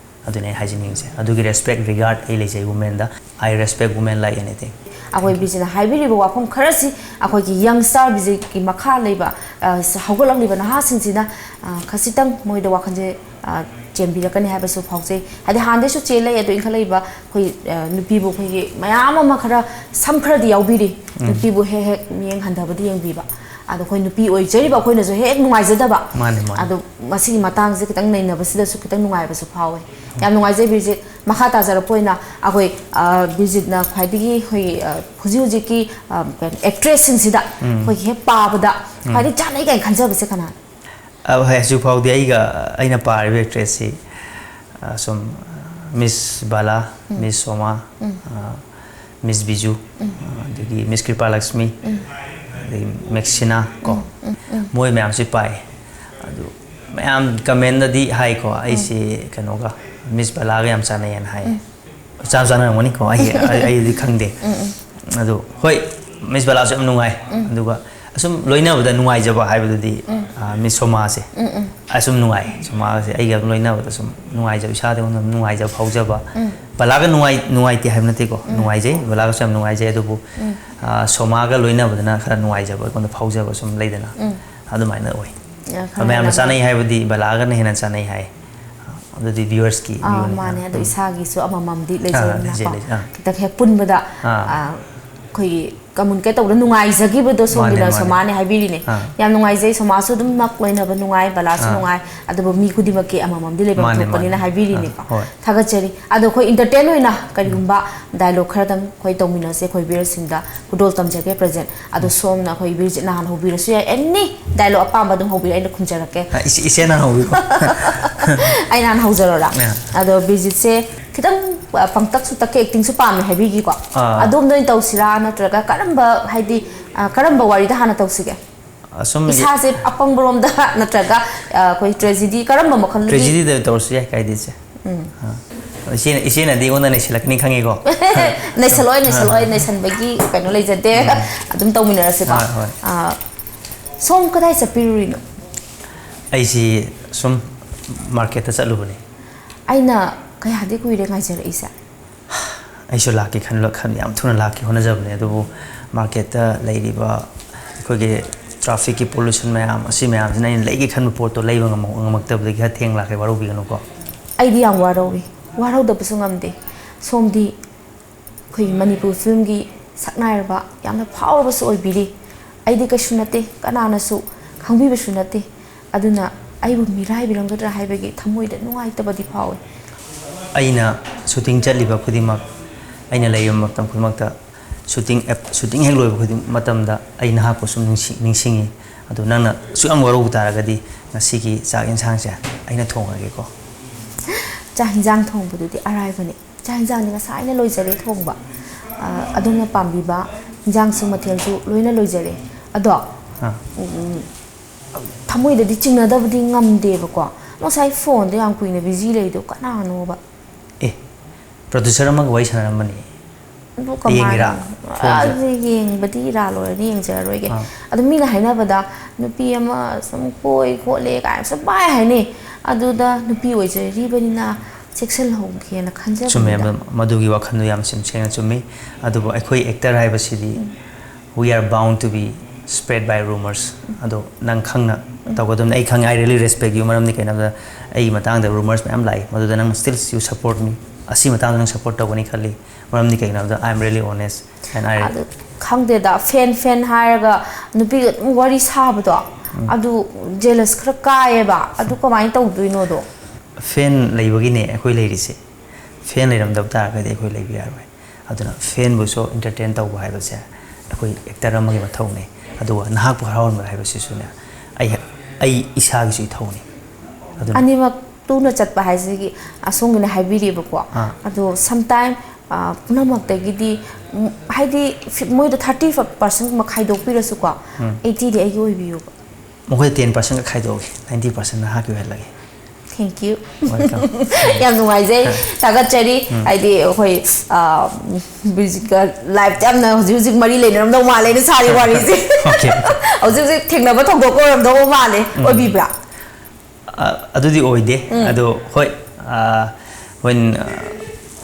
ꯑꯗꯨꯅꯦ ꯑꯩ ꯍꯥꯏꯖꯅꯤꯡꯉꯤꯁꯦ꯫ ꯑꯗꯨꯒꯤ respect, regard ꯑꯩ ꯂꯩꯖꯩ womenꯗ꯫ I respect women like anything꯫ ꯑꯩꯈꯣꯏ ꯕꯤꯖꯤꯠꯅ ꯍꯥꯏꯕꯤꯔꯤꯕ ꯋꯥꯐꯝ ꯈꯔꯁꯤ ꯑꯩꯈꯣꯏꯒꯤ young star ꯕꯤꯖꯤꯠꯀꯤ ꯃꯈꯥ ꯂꯩꯕ, ꯑ, ꯍꯧꯒꯠꯂꯛꯂꯤꯕ ꯅꯍꯥꯁꯤꯡꯁꯤꯅ, ꯑ, ꯈꯖꯤꯛꯇꯪ ꯃꯣꯏꯗ ꯋꯥꯈꯜꯁꯦ, ꯑ, ꯆꯦꯟꯕꯤꯔꯛꯀꯅꯤ ꯍꯥꯏꯕꯁꯨ ꯐꯥꯎꯖꯩ꯫ ꯍꯥꯏꯗꯤ ꯍꯥꯟꯅꯗꯩꯁꯨ ꯆꯦꯜꯂꯛꯑꯦ, ꯑꯗꯣ ꯏꯟꯈꯠꯂꯛꯏꯕ ꯑꯩꯈꯣꯏ, ꯑ, ꯅꯨꯄꯤꯕꯨ ꯑꯩꯈꯣꯏꯒꯤ ꯃꯌꯥꯝ ꯑꯃ ꯈꯔ ꯁꯝ ꯈꯔꯗꯤ ꯌꯥꯎꯕꯤꯔꯤ꯫ ꯅꯨꯄꯤꯕꯨ ꯍꯦꯛ ꯍꯦꯛ ꯃꯤꯠꯌꯦꯡ ꯍꯟꯊꯕꯗꯤ ꯌꯦꯡꯕꯤꯕ꯫ ꯑꯗꯣ ꯑꯩꯈꯣꯏ ꯅꯨꯄꯤ ꯑꯣꯏꯖꯔꯤꯕ ꯑꯩꯈꯣꯏꯅꯁꯨ ꯍꯦꯛ ꯅꯨꯡꯉꯥꯏꯖꯗꯕ꯫ ꯃꯥꯅꯦ, ꯃꯥꯅꯦ꯫ ꯑꯗꯣ ꯃꯁꯤꯒꯤ ꯃꯇꯥꯡꯁꯦ ꯈꯤꯇꯪ ꯅꯩꯅꯕꯁꯤꯗꯁꯨ ꯈꯤꯇꯪ ꯅꯨꯡꯉꯥꯏꯕꯁꯨ ꯐꯥꯎꯋꯦ꯫ ꯌꯥꯝ ꯅꯨꯡꯉꯥꯏꯖꯩ ꯕꯤꯔꯖꯤꯠ꯫ ꯃꯈꯥ ꯇꯥꯖꯔꯛꯄ ꯑꯣꯏꯅ ꯑꯩꯈꯣꯏ, ꯑ, ꯕꯤꯔꯖꯤꯠꯅ ꯈ꯭ꯋꯥꯏꯗꯒꯤ ꯑꯩꯈꯣꯏꯒꯤ, ꯑ, ꯍꯧꯖꯤꯛ ꯍꯧꯖꯤꯛꯀꯤ, ꯑ, ꯀꯩꯅꯣ, actressꯁꯤꯡꯁꯤꯗ ꯑꯩꯈꯣꯏꯒꯤ ꯍꯦꯛ ꯄꯥꯕꯗ ꯈ꯭ꯋꯥꯏꯗꯒꯤ ꯆꯥꯟꯅꯩ ꯀꯥꯏꯅ ꯈꯟꯖꯕꯁꯦ ꯀꯅꯥꯅꯣ? ꯑ, ꯍꯣꯏ, ꯍꯧꯖꯤꯛ ꯐꯥꯎꯗꯤ ꯑꯩꯒ, ꯑꯩꯅ ꯄꯥꯔꯤꯕ actressꯁꯤ, ꯑ, ꯁꯨꯝ, ꯑ, Miss ꯕꯂꯥ, Miss ꯁꯣꯃꯥ, ꯑ, Miss ꯕꯤꯖꯨ, ꯑ, ꯑꯗꯒꯤ Miss ꯀ꯭ꯔꯤꯄꯥ ꯂꯛꯁꯃꯤ, ꯑꯗꯒꯤ ꯃꯦꯛꯁꯤꯅꯥ ꯀꯣ, ꯃꯣꯏ ꯃꯌꯥꯝꯁꯤ ꯄꯥꯏ꯫ ꯑꯗꯨ ꯃꯌꯥꯝ commentꯗꯗꯤ ꯍꯥꯏꯀꯣ, ꯑꯩꯁꯤ ꯀꯩꯅꯣꯒ, Miss ꯕꯂꯥꯒ ꯌꯥꯝ ꯆꯥꯟꯅꯩꯌꯦꯅ ꯍꯥꯏ꯫ ꯆꯥꯟꯅ ꯆꯥꯟꯅꯔꯝꯒꯅꯤꯀꯣ, ꯑꯩ, ꯑꯩ, ꯑꯩꯗꯤ ꯈꯪꯗꯦ꯫ ꯑꯗꯨ ꯍꯣꯏ, Miss ꯕꯂꯥꯁꯨ ꯌꯥꯝ ꯅꯨꯡꯉꯥꯏ꯫ ꯑꯗꯨꯒ ꯑꯁꯨꯝ ꯂꯣꯏꯅꯕꯗ ꯅꯨꯡꯉꯥꯏꯖꯕ ꯍꯥꯏꯕꯗꯨꯗꯤ, ꯎꯝ꯫ ꯑ, ꯃꯤꯁ ꯁꯣꯃꯥꯁꯦ꯫ ꯎꯝ, ꯎꯝ꯫ ꯑꯁꯨꯝ ꯅꯨꯡꯉꯥꯏ꯫ ꯁꯣꯃꯥꯁꯦ ꯑꯩꯒ ꯑꯗꯨꯝ ꯂꯣꯏꯅꯕꯗ ꯁꯨꯝ ꯅꯨꯡꯉꯥꯏꯖꯕ, ꯏꯁꯥꯗ ꯑꯗꯨꯝ ꯅꯨꯡꯉꯥꯏꯖꯕ ꯐꯥꯎꯖꯕ꯫ ꯎꯝ꯫ ꯕꯂꯥꯒ ꯅꯨꯡꯉꯥꯏ-, ꯅꯨꯡꯉꯥꯏꯇꯦ ꯍꯥꯏꯕ ꯅꯠꯇꯦꯀꯣ꯫ ꯎꯝ꯫ ꯅꯨꯡꯉꯥꯏꯖꯩ꯫ ꯕꯂꯥꯒꯁꯨ ꯌꯥꯝ ꯅꯨꯡꯉꯥꯏꯖꯩ꯫ ꯑꯗꯨꯕꯨ, ꯎꯝ꯫ ꯑ, ꯁꯣꯃꯥꯒ ꯂꯣꯏꯅꯕꯗꯅ ꯈꯔ ꯅꯨꯡꯉꯥꯏꯖꯕ ꯑꯩꯉꯣꯟꯗ ꯐꯥꯎꯖꯕ ꯁꯨꯝ ꯂꯩꯗꯅ꯫ ꯎꯝ꯫ ꯑꯗꯨꯃꯥꯏꯅ ꯑꯣꯏ꯫ ꯌꯥꯝ ꯐꯔꯦ, ꯃꯌꯥꯝꯅ ꯌꯥꯝ ꯆꯥꯅꯩ ꯍꯥꯏꯕꯗꯤ ꯕꯂꯥꯒꯅ ꯍꯦꯟꯅ ꯆꯥꯅꯩ ꯍꯥꯏ꯫ ꯑꯗꯨꯗꯤ viewers-ꯀꯤ ꯑꯥ, view-ꯅꯤ꯫ ꯃꯥꯅꯦ꯫ ꯑꯥ, ꯑꯗꯣ ꯎꯝ꯫ ꯏꯁꯥꯒꯤꯁꯨ ꯑꯃꯃꯝꯗꯤ ꯑꯥ, ꯂꯩꯖꯩꯗꯅꯀꯣ꯫ ꯂꯩꯖꯩ, ꯂꯩꯖꯩ꯫ ꯑꯥ꯫ ꯈꯤꯇꯪ ꯍꯦꯛ ꯄꯨꯟꯕꯗ, ꯑꯥ꯫ ꯑꯥ, ꯑꯩꯈꯣꯏꯒꯤ communicate ꯇꯧꯕꯗ ꯅꯨꯡꯉꯥꯏꯖꯈꯤꯕꯗꯣ ꯁꯣꯝꯒꯤꯅ ꯃꯥꯅꯦ, ꯃꯥꯅꯦ꯫ ꯁꯣꯃꯥꯅꯦ ꯍꯥꯏꯕꯤꯔꯤꯅꯦ꯫ ꯑꯥ꯫ ꯌꯥꯝ ꯅꯨꯡꯉꯥꯏꯖꯩ꯫ ꯁꯣꯃꯥꯁꯨ ꯑꯗꯨꯝꯃꯛ ꯂꯣꯏꯅꯕ ꯅꯨꯡꯉꯥꯏ, ꯕꯂꯥꯁꯨ ꯑꯥ꯫ ꯅꯨꯡꯉꯥꯏ꯫ ꯑꯗꯨꯕꯨ ꯃꯤ ꯈꯨꯗꯤꯡꯃꯛꯀꯤ ꯑꯃꯃꯝꯗꯤ ꯂꯩꯐꯝ ꯃꯥꯅꯦ, ꯊꯣꯛꯄꯅꯤꯅ ꯃꯥꯅꯦ꯫ ꯍꯥꯏꯕꯤꯔꯤꯅꯤꯀꯣ꯫ ꯑꯥ, ꯍꯣꯏ꯫ ꯊꯥꯒꯠꯆꯔꯤ꯫ ꯑꯗꯣ ꯑꯩꯈꯣꯏ entertain ꯑꯣꯏꯅ ꯀꯔꯤꯒꯨꯝꯕ dialogue ꯈꯔꯗꯪ ꯑꯩꯈꯣꯏ ꯇꯧꯃꯤꯟꯅꯁꯦ꯫ ꯑꯩꯈꯣꯏ viewers-ꯁꯤꯡꯗ ꯈꯨꯗꯣꯜ ꯇꯝꯖꯒꯦ, present꯫ ꯑꯗꯣ ꯎꯝ꯫ ꯁꯣꯝꯅ ꯑꯩꯈꯣꯏ ꯕꯤꯔꯖꯤꯠꯅ ꯍꯥꯟꯅ ꯍꯧꯕꯤꯔꯁꯨ ꯌꯥꯏ꯫ Any dialogue ꯑꯄꯥꯝꯕ ꯑꯗꯨꯝ ꯍꯧꯕꯤꯔꯣ, ꯑꯩꯅ ꯈꯨꯝꯖꯔꯛꯀꯦ꯫ ꯑ, ꯏꯆꯦ, ꯏꯆꯦꯅ ꯍꯧꯕꯤꯔꯣ꯫ ꯑꯩꯅ ꯍꯥꯟꯅ ꯍꯧꯖꯔꯣꯔꯥ? ꯑ꯫ ꯑꯗꯣ ꯕꯤꯔꯖꯤꯠꯁꯦ ꯈꯤꯇꯪ, ꯑ, ꯄꯪꯇꯛꯁꯨ ꯇꯛꯀꯦ, acting-ꯁꯨ ꯄꯥꯝꯃꯦ ꯍꯥꯏꯕꯤꯈꯤꯀꯣ꯫ ꯑꯥ꯫ ꯑꯗꯣꯝꯗ ꯑꯣꯏꯅ ꯇꯧꯁꯤꯔꯥ, ꯅꯠꯇ꯭ꯔꯒ ꯀꯔꯝꯕ, ꯍꯥꯏꯗꯤ, ꯑ, ꯀꯔꯝꯕ ꯋꯥꯔꯤꯗ ꯍꯥꯟꯅ ꯇꯧꯁꯤꯒꯦ? ꯑꯁꯨꯝ ꯏꯁꯥꯁꯦ ꯑꯄꯪꯕꯔꯣꯝꯗ ꯅꯠꯇ꯭ꯔꯒ, ꯑ, ꯑꯩꯈꯣꯏ tragedy ꯀꯔꯝꯕ ꯃꯈꯜꯒꯤ? Tragedy-ꯗ ꯇꯧꯔꯁꯨ ꯌꯥꯏ, ꯀꯥꯏꯗꯦ, ꯏꯆꯦ꯫ ꯎꯝ꯫ ꯑꯥ꯫ ꯏꯆꯦꯅ, ꯏꯆꯦꯅꯗꯤ ꯑꯩꯉꯣꯟꯗ ꯅꯩꯁꯤꯜꯂꯛꯀꯅꯤ ꯈꯪꯉꯤꯀꯣ꯫ ꯅꯩꯁꯜꯂꯣꯏ, ꯅꯩꯁꯜꯂꯣꯏ, ꯑꯥ꯫ ꯅꯩꯁꯟꯕꯒꯤ ꯀꯩꯅꯣ ꯂꯩꯖꯗꯦ꯫ ꯎꯝ꯫ ꯑꯗꯨꯝ ꯇꯧꯃꯤꯟꯅꯔꯁꯤꯀꯣ꯫ ꯍꯣꯏ, ꯍꯣꯏ꯫ ꯑꯥ, ꯁꯣꯝ ꯀꯗꯥꯏ ꯆꯠꯄꯤꯔꯨꯔꯤꯅꯣ? ꯑꯩꯁꯤ ꯁꯨꯝ market-ꯇ ꯆꯠꯂꯨꯕꯅꯤ꯫ ꯑꯩꯅ ꯀꯌꯥꯗꯤ ꯀꯨꯏꯔꯦ ꯉꯥꯏꯖꯔꯛꯏꯁꯦ꯫ ꯑꯩꯁꯨ ꯂꯥꯛꯀꯦ ꯈꯟꯂ-, ꯈꯟ-, ꯌꯥꯝ ꯊꯨꯅ ꯂꯥꯛꯀꯦ ꯍꯣꯠꯅꯖꯕꯅꯦ, ꯑꯗꯨꯕꯨ market-ꯇ ꯂꯩꯔꯤꯕ ꯑꯩꯈꯣꯏꯒꯤ traffic-ꯀꯤ pollution ꯃꯌꯥꯝ ꯑꯁꯤ ꯃꯌꯥꯝꯁꯤꯅ ꯑꯩꯅ ꯂꯩꯒꯦ ꯈꯟꯕ ꯄꯣꯠꯇꯣ ꯂꯩꯕ ꯉꯝꯃ-, ꯉꯝꯃꯛꯇꯕꯗꯒꯤ ꯈꯔ ꯊꯦꯡꯅ ꯂꯥꯛꯈ꯭ꯔꯦ, ꯋꯥꯔꯧꯕꯤꯒꯅꯨꯀꯣ꯫ ꯑꯩꯗꯤ ꯌꯥꯝ ꯋꯥꯔꯧꯏ, ꯋꯥꯔꯧꯗꯕꯁꯨ ꯉꯝꯗꯦ꯫ ꯁꯣꯝꯗꯤ ꯑꯩꯈꯣꯏꯒꯤ ꯃꯅꯤꯄꯨꯔ film-ꯒꯤ ꯁꯛꯅꯥꯏꯔꯕ, ꯌꯥꯝꯅ ꯐꯥꯎꯔꯕꯁꯨ ꯑꯣꯏꯕꯤꯔꯤ꯫ ꯑꯩꯗꯤ ꯀꯩꯁꯨ ꯅꯠꯇꯦ, ꯀꯅꯥꯅꯁꯨ ꯈꯪꯕꯤꯕꯁꯨ ꯅꯠꯇꯦ꯫ ꯑꯗꯨꯅ ꯑꯩꯕꯨ ꯃꯤꯔꯥꯏꯕꯤꯔꯝꯒꯗ꯭ꯔꯥ ꯍꯥꯏꯕꯒꯤ ꯊꯃꯣꯏꯗ ꯅꯨꯡꯉꯥꯏꯇꯕꯗꯤ ꯐꯥꯎꯏ꯫ ꯑꯩꯅ shooting ꯆꯠꯂꯤꯕ ꯈꯨꯗꯤꯡꯃꯛ, ꯑꯩꯅ ꯂꯩꯔꯤꯕ ꯃꯇꯝ ꯈꯨꯗꯤꯡꯃꯛꯇ shooting ꯑꯦꯞ-, shooting ꯍꯦꯛ ꯂꯣꯏꯕ ꯈꯨꯗꯤꯡ-, ꯃꯇꯝꯗ ꯑꯩ ꯅꯍꯥꯛꯄꯨ ꯁꯨꯝ ꯅꯤꯡꯁꯤꯡ-, ꯅꯤꯡꯁꯤꯡꯉꯤ꯫ ꯑꯗꯨ ꯅꯪꯅ ꯑꯁꯨꯛ ꯌꯥꯝ ꯋꯥꯔꯧꯕ ꯇꯥꯔꯒꯗꯤ ꯉꯁꯤꯒꯤ ꯆꯥꯛ ꯌꯦꯟꯁꯥꯡꯁꯦ ꯑꯩꯅ ꯊꯣꯡꯉꯒꯦꯀꯣ꯫ ꯆꯥꯛ ꯌꯦꯟꯁꯥꯡ ꯊꯣꯡꯕꯗꯨꯗꯤ ꯑꯔꯥꯏꯕꯅꯤ꯫ ꯆꯥꯛ ꯌꯦꯟꯁꯥꯡꯗꯤ ꯉꯁꯥꯏꯅ ꯂꯣꯏꯖꯔꯦ ꯊꯣꯡꯕ꯫ ꯑ, ꯑꯗꯣꯝꯅ ꯄꯥꯝꯕꯤꯕ ꯌꯦꯟꯁꯥꯡꯁꯨ ꯃꯊꯦꯜꯁꯨ ꯂꯣꯏꯅ ꯂꯣꯏꯖꯔꯦ꯫ ꯑꯗꯣ, ꯑꯥ꯫ ꯎꯝ, ꯊꯃꯣꯏꯗꯗꯤ ꯆꯤꯡꯅꯗꯕꯗꯤ ꯉꯝꯗꯦꯕꯀꯣ꯫ ꯉꯁꯥꯏ phone-ꯗ ꯌꯥꯝ ꯀꯨꯏꯅ busy ꯂꯩꯗꯣ ꯀꯅꯥꯅꯣꯕ? ꯑꯦ, producer ꯑꯃꯒ ꯋꯥꯔꯤ ꯁꯥꯟꯅꯔꯝꯕꯅꯤ꯫ ꯑꯗꯨ ꯀꯃꯥꯏꯅ? ꯌꯦꯡꯒꯦꯔꯥ? ꯐꯣꯟꯁꯦ? ꯑꯗꯨ ꯌꯦꯡꯕꯗꯤ ꯏꯔꯥ ꯂꯣꯏꯔꯅꯤ, ꯌꯦꯡꯖꯔꯔꯣꯏꯒꯦ꯫ ꯑꯥ꯫ ꯑꯗꯨ ꯃꯤꯅ ꯍꯥꯏꯅꯕꯗ ꯅꯨꯄꯤ ꯑꯃ ꯁꯨꯝ ꯀꯣꯏ ꯈꯣꯠꯂꯦ ꯀꯥꯏꯅ ꯁꯨꯝ ꯄꯥꯏ ꯍꯥꯏꯅꯩ꯫ ꯑꯗꯨꯗ ꯅꯨꯄꯤ ꯑꯣꯏꯖꯔꯤꯕꯅꯤꯅ ꯆꯦꯛꯁꯤꯜꯍꯧꯒꯦꯅ ꯈꯟꯖꯕꯅꯤꯗ꯫ ꯆꯨꯝꯃꯦ, ꯃꯗꯨꯒꯤ ꯋꯥꯈꯜꯗꯣ ꯌꯥꯝ ꯆꯨꯝ-, ꯁꯦꯡꯅ ꯆꯨꯝꯃꯤ꯫ ꯑꯗꯨꯕꯨ ꯑꯩꯈꯣꯏ actor ꯍꯥꯏꯕꯁꯤꯗꯤ, ꯎꯝ꯫ We are bound to be spread by rumors꯫ ꯑꯗꯣ ꯅꯪ ꯈꯪꯅ ꯇꯧꯒꯗꯕꯅꯤ꯫ ꯑꯩ ꯈꯪꯉꯦ, I really respect you꯫ ꯃꯔꯝꯗꯤ ꯀꯩꯅꯣꯗ ꯑꯩꯒꯤ ꯃꯇꯥꯡꯗ rumors ꯃꯌꯥꯝ ꯂꯥꯛꯏ, ꯃꯗꯨꯗ ꯅꯪ still you support me꯫ ꯑꯁꯤ ꯃꯇꯥꯡꯗ ꯅꯪ support ꯇꯧꯒꯅꯤ ꯈꯜꯂꯤ꯫ ꯃꯔꯝꯗꯤ ꯀꯩꯒꯤꯅꯣ ꯍꯥꯏꯕꯗ, I am really honest and I ꯑꯗꯨ ꯈꯪꯗꯦꯗ, ꯐꯦꯟ ꯐꯦꯟ ꯍꯥꯏꯔꯒ ꯅꯨꯄꯤꯒ ꯑꯗꯨꯝ ꯋꯥꯔꯤ ꯁꯥꯕꯗꯣ, ꯎꯝ꯫ ꯑꯗꯨ jealous ꯈꯔ ꯀꯥꯏꯌꯦꯕ꯫ ꯑꯗꯨ ꯀꯃꯥꯏꯅ ꯇꯧꯗꯣꯏꯅꯣꯗꯣ? ꯐꯦꯟ ꯂꯩꯕꯒꯤꯅꯦ ꯑꯩꯈꯣꯏ ꯂꯩꯔꯤꯁꯦ꯫ ꯐꯦꯟ ꯂꯩꯔꯝꯗꯕ ꯇꯥꯔꯒꯗꯤ ꯑꯩꯈꯣꯏ ꯂꯩꯕ ꯌꯥꯔꯣꯏ꯫ ꯑꯗꯨꯅ ꯐꯦꯟꯕꯨꯁꯨ entertain ꯇꯧꯕ ꯍꯥꯏꯕꯁꯦ ꯑꯩꯈꯣꯏ actor ꯑꯃꯒꯤ ꯃꯊꯧꯅꯦ꯫ ꯑꯗꯨꯒ ꯅꯍꯥꯛꯄꯨ ꯍꯔꯥꯎꯍꯟꯕ ꯍꯥꯏꯕꯁꯤꯁꯨꯅꯦ, ꯑꯩ, ꯑꯩ ꯏꯁꯥꯒꯤꯁꯨ ꯏꯊꯧꯅꯤ꯫ ꯑꯗꯨꯅ ꯑꯅꯤꯃꯛ ꯇꯨꯅ ꯆꯠꯄ ꯍꯥꯏꯁꯤꯒꯤ ꯑꯁꯣꯝꯒꯤꯅ ꯍꯥꯏꯕꯤꯔꯤꯕꯀꯣ꯫ ꯑꯥ꯫ ꯑꯗꯣ sometime, ꯑ, ꯄꯨꯝꯅꯃꯛꯇꯒꯤꯗꯤ, ꯎꯝ, ꯍꯥꯏꯗꯤ, ꯐꯤ-, ꯃꯣꯏꯗ thirty percent ꯀꯨꯝꯕ ꯈꯥꯏꯗꯣꯛꯄꯤꯔꯁꯨꯀꯣ, ꯎꯝ꯫ Eighty ꯗꯤ ꯑꯩꯒꯤ ꯑꯣꯏꯕꯤꯌꯨꯕ꯫ ꯃꯈꯣꯏꯗ ten percent ꯈꯛ ꯈꯥꯏꯗꯣꯛꯑꯒꯦ, ninety percent ꯅꯍꯥꯛꯀꯤ ꯑꯣꯏꯍꯜꯂꯒꯦ꯫ Thank you꯫ Welcome꯫ ꯌꯥꯝ ꯅꯨꯡꯉꯥꯏꯖꯩ, ꯑꯥ꯫ ꯊꯥꯒꯠꯆꯔꯤ꯫ ꯎꯝ꯫ ꯍꯥꯏꯗꯤ ꯑꯩꯈꯣꯏ, ꯑ, ꯕꯤꯔꯖꯤꯠꯀ life ꯇ ꯌꯥꯝꯅ ꯍꯧꯖꯤꯛ ꯍꯧꯖꯤꯛ ꯃꯔꯤ ꯂꯩꯅꯔꯝꯗꯧ ꯃꯥꯜꯂꯦ ꯑꯩꯅ ꯁꯥꯔꯤ ꯋꯥꯔꯤꯁꯦ꯫ Okay꯫ ꯍꯧꯖꯤꯛ ꯍꯧꯖꯤꯛ ꯊꯦꯡꯅꯕ ꯊꯧꯗꯣꯛ ꯑꯣꯏꯔꯝꯗꯧꯕ ꯃꯥꯜꯂꯦ꯫ ꯎꯝ꯫ ꯑꯣꯏꯕꯤꯕ꯭ꯔꯥ? ꯑ, ꯑꯗꯨꯗꯤ ꯑꯣꯏꯗꯦ꯫ ꯎꯝ꯫ ꯑꯗꯣ ꯍꯣꯏ, ꯑ, when, ꯑ,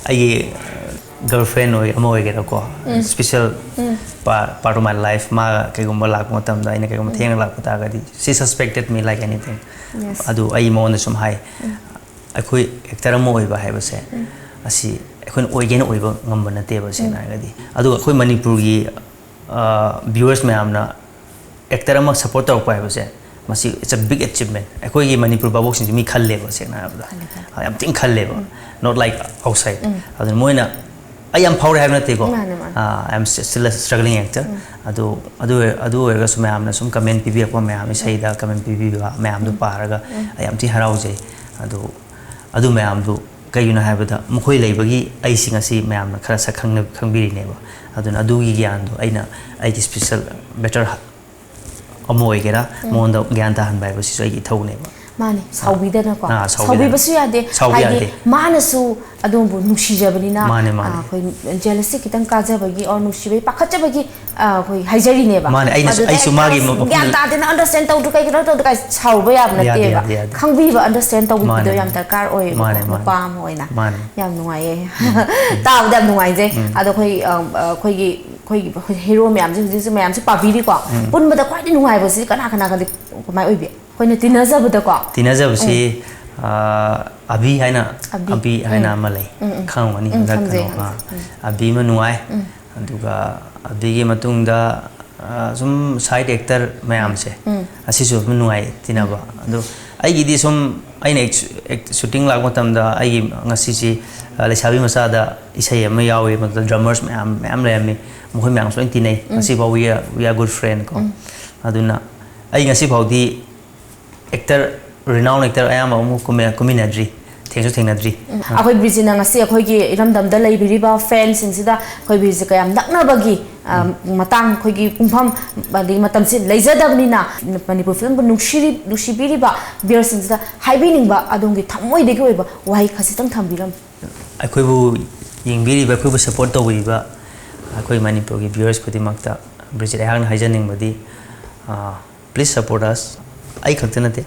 ꯑꯩꯒꯤ, ꯑ, girlfriend ꯑꯣꯏ-, ꯑꯃ ꯑꯣꯏꯒꯦꯔꯥꯀꯣ, ꯎꯝ꯫ Special um. pa-, part of my life, ꯃꯥ ꯀꯩꯒꯨꯝꯕ ꯂꯥꯛꯄ ꯃꯇꯝꯗ, ꯑꯩꯅ ꯀꯩꯒꯨꯝꯕ ꯎꯝ꯫ ꯊꯦꯡꯅ ꯂꯥꯛꯄ ꯇꯥꯔꯒꯗꯤ, she suspected me like anything꯫ Yes꯫ ꯑꯗꯨ ꯑꯩ ꯃꯉꯣꯟꯗ ꯁꯨꯝ ꯍꯥꯏ, ꯎꯝ꯫ ꯑꯩꯈꯣꯏ actor ꯑꯃ ꯑꯣꯏꯕ ꯍꯥꯏꯕꯁꯦ, ꯎꯝ꯫ ꯑꯁꯤ ꯑꯩꯈꯣꯏꯅ ꯑꯣꯏꯒꯦꯅ ꯑꯣꯏꯕ ꯉꯝꯕ ꯅꯠꯇꯦꯕ, ꯁꯦꯡꯅ ꯎꯝ꯫ ꯍꯥꯏꯔꯒꯗꯤ꯫ ꯑꯗꯨꯒ ꯑꯩꯈꯣꯏ ꯃꯅꯤꯄꯨꯔꯒꯤ, ꯑ, viewers ꯃꯌꯥꯝꯅ actor ꯑꯃ support ꯇꯧꯔꯛꯄ ꯍꯥꯏꯕꯁꯦ, ꯃꯁꯤ it's a big achievement꯫ ꯑꯩꯈꯣꯏꯒꯤ ꯃꯅꯤꯄꯨꯔ ꯚꯥꯕꯣꯛꯁꯤꯡꯁꯦ ꯃꯤ ꯈꯜꯂꯦꯕ, ꯁꯦꯡꯅ ꯍꯥꯏꯔꯕꯗ꯫ ꯈꯜꯂꯦ, ꯈꯜꯂꯦ꯫ ꯑ, ꯌꯥꯝ ꯊꯤꯅ ꯈꯜꯂꯦꯕ꯫ ꯎꯝ꯫ Not like outside꯫ ꯎꯝ꯫ ꯑꯗꯨꯅ ꯃꯣꯏꯅ, ꯑꯩ ꯌꯥꯝ ꯐꯥꯎꯔꯦ ꯍꯥꯏꯕ ꯅꯠꯇꯦꯀꯣ꯫ ꯃꯥꯅꯦ, ꯃꯥꯅꯦ꯫ ꯑ, I am st-, still a struggling actor꯫ ꯎꯝ꯫ ꯑꯗꯣ ꯑꯗꯨ ꯑꯣꯏ-, ꯑꯗꯨ ꯑꯣꯏꯔꯒꯁꯨ ꯃꯌꯥꯝꯅ ꯁꯨꯝ comment ꯄꯤꯕꯤꯔꯛꯄ ꯃꯌꯥꯝ, ꯏꯁꯩꯗ comment ꯄꯤꯕꯤꯕ ꯃꯌꯥꯝꯗꯨ ꯎꯝ꯫ ꯄꯥꯔꯒ ꯎꯝ꯫ ꯑꯩ ꯌꯥꯝ ꯊꯤꯅ ꯍꯔꯥꯎꯖꯩ꯫ ꯑꯗꯨ, ꯑꯗꯨ ꯃꯌꯥꯝꯗꯨ ꯀꯩꯒꯤꯅꯣ ꯍꯥꯏꯕꯗ ꯃꯈꯣꯏ ꯂꯩꯕꯒꯤ ꯑꯩꯁꯤ ꯉꯁꯤ ꯃꯌꯥꯝꯅ ꯈꯔ ꯁꯛ ꯈꯪꯅ-, ꯈꯪꯕꯤꯔꯤꯅꯦꯕ꯫ ꯑꯗꯨꯅ ꯑꯗꯨꯒꯤ ꯒ꯭ꯌꯥꯟꯗꯣ ꯑꯩꯅ ꯑꯩꯒꯤ special better ꯑꯃ ꯑꯣꯏꯒꯦꯔꯥ, ꯎꯝ꯫ ꯃꯉꯣꯟꯗ ꯒ꯭ꯌꯥꯟ ꯇꯥꯍꯟꯕ ꯍꯥꯏꯕꯁꯤꯁꯨ ꯑꯩꯒꯤ ꯏꯊꯧꯅꯦꯕ꯫ ꯃꯥꯅꯦ, ꯁꯥꯎꯕꯤꯗꯅꯀꯣ꯫ ꯑꯥ, ꯁꯥꯎꯕꯤꯗꯅ꯫ ꯁꯥꯎꯕꯤꯕꯁꯨ ꯌꯥꯗꯦ꯫ ꯁꯥꯎꯕ ꯍꯥꯏꯗꯤ ꯌꯥꯗꯦ꯫ ꯃꯥꯅꯁꯨ ꯑꯗꯣꯝꯕꯨ ꯅꯨꯡꯁꯤꯖꯕꯅꯤꯅ, ꯃꯥꯅꯦ, ꯃꯥꯅꯦ꯫ ꯑꯩꯈꯣꯏ ꯖꯦꯂꯁꯤ ꯈꯤꯇꯪ ꯀꯥꯖꯕꯒꯤ ꯑꯣꯔ ꯅꯨꯡꯁꯤꯕꯒꯤ ꯄꯥꯈꯠꯆꯕꯒꯤ, ꯑ, ꯑꯩꯈꯣꯏ ꯍꯥꯏꯖꯔꯤꯅꯦꯕ꯫ ꯃꯥꯅꯦ, ꯑꯩꯅꯁꯨ- ꯃꯗꯨꯗ ꯑꯩꯁꯨ ꯍꯦꯛꯇ ꯃꯥꯒꯤ ꯑꯁ, ꯃꯐꯝ- ꯒ꯭ꯌꯥꯟ ꯇꯥꯗꯦꯅ, ꯑꯟꯗꯔꯁꯇꯦꯟ ꯇꯧꯗ꯭ꯔꯣ, ꯀꯩꯒꯤꯅꯣ ꯇꯧꯗ꯭ꯔꯣ ꯀꯥꯏ ꯁꯥꯎꯕ ꯌꯥꯕ ꯌꯥꯗꯦ, ꯅꯠꯇꯦꯕ꯫ ꯌꯥꯗꯦ, ꯌꯥꯗꯦ꯫ ꯈꯪꯕꯤꯕ, ꯑꯟꯗꯔꯁꯇꯦꯟ ꯇꯧꯕꯤꯕꯗꯣ ꯃꯥꯅꯦ, ꯌꯥꯝ ꯃꯥꯅꯦ꯫ ꯗꯔꯀꯥꯔ ꯑꯣꯏꯌꯦꯕꯀꯣ, ꯃꯥꯅꯦ, ꯃꯥꯅꯦ꯫ ꯅꯨꯄꯥ ꯑꯃ ꯑꯣꯏꯅ꯫ ꯃꯥꯅꯦ꯫ ꯌꯥꯝ ꯅꯨꯡꯉꯥꯏꯌꯦ꯫ ꯇꯥꯕꯗ ꯌꯥꯝ ꯅꯨꯡꯉꯥꯏꯖꯩ꯫ ꯑꯗꯣ ꯑꯩꯈꯣꯏ, ꯑ, ꯑ, ꯑꯩꯈꯣꯏꯒꯤ, ꯑꯩꯈꯣꯏꯒꯤ, ꯑꯩꯈꯣꯏ ꯍꯦꯔꯣ ꯃꯌꯥꯝꯁꯦ ꯍꯧꯖꯤꯛ ꯍꯧꯖꯤꯛ ꯃꯌꯥꯝꯁꯦ ꯄꯥꯕꯤꯔꯤꯀꯣ꯫ ꯄꯨꯟꯕꯗ ꯈ꯭ꯋꯥꯏꯗꯒꯤ ꯅꯨꯡꯉꯥꯏꯕꯁꯤ ꯀꯅꯥ ꯀꯅꯥꯒꯗꯤ ꯀꯃꯥꯏꯅ ꯑꯣꯏꯕꯤ? ꯑꯩꯈꯣꯏꯅ ꯇꯤꯟꯅꯖꯕꯗꯀꯣ꯫ ꯇꯤꯟꯅꯖꯕꯁꯤ, ꯑ, ꯑꯕꯤ ꯍꯥꯏꯅ, ꯑꯕꯤ꯫ ꯑꯕꯤ ꯍꯥꯏꯅ ꯎꯝ꯫ ꯑꯃ ꯂꯩ꯫ ꯎꯝ, ꯎꯝ꯫ ꯈꯪꯉꯝꯒꯅꯤ, ꯎꯝ, ꯍꯟꯗꯛ ꯈꯪꯖꯩ, ꯀꯩꯅꯣ, ꯑ, ꯈꯪꯖꯩ꯫ ꯎꯝ꯫ ꯑꯕꯤ ꯑꯃ ꯅꯨꯡꯉꯥꯏ꯫ ꯎꯝ꯫ ꯑꯗꯨꯒ ꯑꯕꯤꯒꯤ ꯃꯇꯨꯡꯗ, ꯑ, ꯁꯨꯝ ꯁꯥꯏꯠ ꯑꯦꯛꯇꯔ ꯃꯌꯥꯝꯁꯦ, ꯎꯝ꯫ ꯑꯁꯤꯁꯨ ꯑꯗꯨꯝ ꯅꯨꯡꯉꯥꯏ ꯇꯤꯟꯅꯕ꯫ ꯑꯗꯣ ꯑꯩꯒꯤꯗꯤ ꯁꯨꯝ ꯑꯩꯅ ꯑꯦꯛ-, ꯑꯦꯛ-, ꯁꯨꯇꯤꯡ ꯂꯥꯛꯄ ꯃꯇꯝꯗ ꯑꯩꯒꯤ ꯉꯁꯤꯁꯤ, ꯑ, ꯂꯩꯁꯥꯕꯤ ꯃꯆꯥꯗ ꯏꯁꯩ ꯑꯃ ꯌꯥꯎꯏ, ꯃꯗꯨꯗ ꯗ꯭ꯔꯃꯔꯁ ꯃꯌꯥꯝ, ꯃꯌꯥꯝ ꯂꯩꯔꯝꯃꯤ꯫ ꯃꯈꯣꯏ ꯃꯌꯥꯝ ꯂꯣꯏ ꯇꯤꯟꯅꯩ꯫ ꯉꯁꯤꯐꯥꯎ we are, we are good friend ꯀꯣ꯫ ꯑꯗꯨꯅ ꯑꯩ ꯉꯁꯤꯐꯥꯎꯗꯤ ꯑꯦꯛꯇꯔ, ꯔꯤꯅꯥꯎꯟ ꯑꯦꯛꯇꯔ ꯑꯌꯥꯝꯕ ꯑꯃꯨꯛ ꯀꯨꯝꯃꯦ-, ꯀꯨꯝꯃꯤꯟꯅꯗ꯭ꯔꯤ, ꯊꯦꯡꯁꯨ ꯊꯦꯡꯅꯗ꯭ꯔꯤ꯫ ꯑꯩꯈꯣꯏ ꯕꯤꯔꯖꯤꯠꯅ ꯉꯁꯤ ꯑꯩꯈꯣꯏꯒꯤ ꯏꯔꯝꯗꯝꯗ ꯂꯩꯕꯤꯔꯤꯕ ꯐꯦꯟꯁꯤꯡꯁꯤꯗ ꯑꯩꯈꯣꯏ ꯕꯤꯔꯖꯤꯠꯀ ꯌꯥꯝ ꯅꯛꯅꯕꯒꯤ, ꯑ, ꯃꯇꯥꯡ, ꯑꯩꯈꯣꯏꯒꯤ ꯄꯨꯡꯐꯝ ꯑꯗꯒꯤ ꯃꯇꯝꯁꯤ ꯂꯩꯖꯗꯕꯅꯤꯅ, ꯃꯅꯤꯄꯨꯔ ꯐꯤꯂꯝꯕꯨ ꯅꯨꯡꯁꯤꯔꯤ-, ꯅꯨꯡꯁꯤꯕꯤꯔꯤꯕ ꯚꯤꯌꯔꯁꯤꯡꯁꯤꯗ ꯍꯥꯏꯕꯤꯅꯤꯡꯕ ꯑꯗꯣꯝꯒꯤ ꯊꯃꯣꯏꯗꯒꯤ ꯑꯣꯏꯕ ꯋꯥꯍꯩ ꯈꯖꯤꯛꯇꯪ ꯊꯝꯕꯤꯔꯝꯃꯨ꯫ ꯑꯩꯈꯣꯏꯕꯨ ꯌꯦꯡꯕꯤꯔꯤꯕ, ꯑꯩꯈꯣꯏꯕꯨ ꯁꯞꯄꯣꯔꯠ ꯇꯧꯕꯤꯔꯤꯕ ꯑꯩꯈꯣꯏ ꯃꯅꯤꯄꯨꯔꯒꯤ ꯚꯤꯌꯔꯁ ꯈꯨꯗꯤꯡꯃꯛꯇ ꯕꯤꯔꯖꯤꯠ ꯑꯩꯍꯥꯛꯅ ꯍꯥꯏꯖꯅꯤꯡꯕꯗꯤ, ꯑ, please support us꯫ ꯑꯩ ꯈꯛꯇ ꯅꯠꯇꯦ,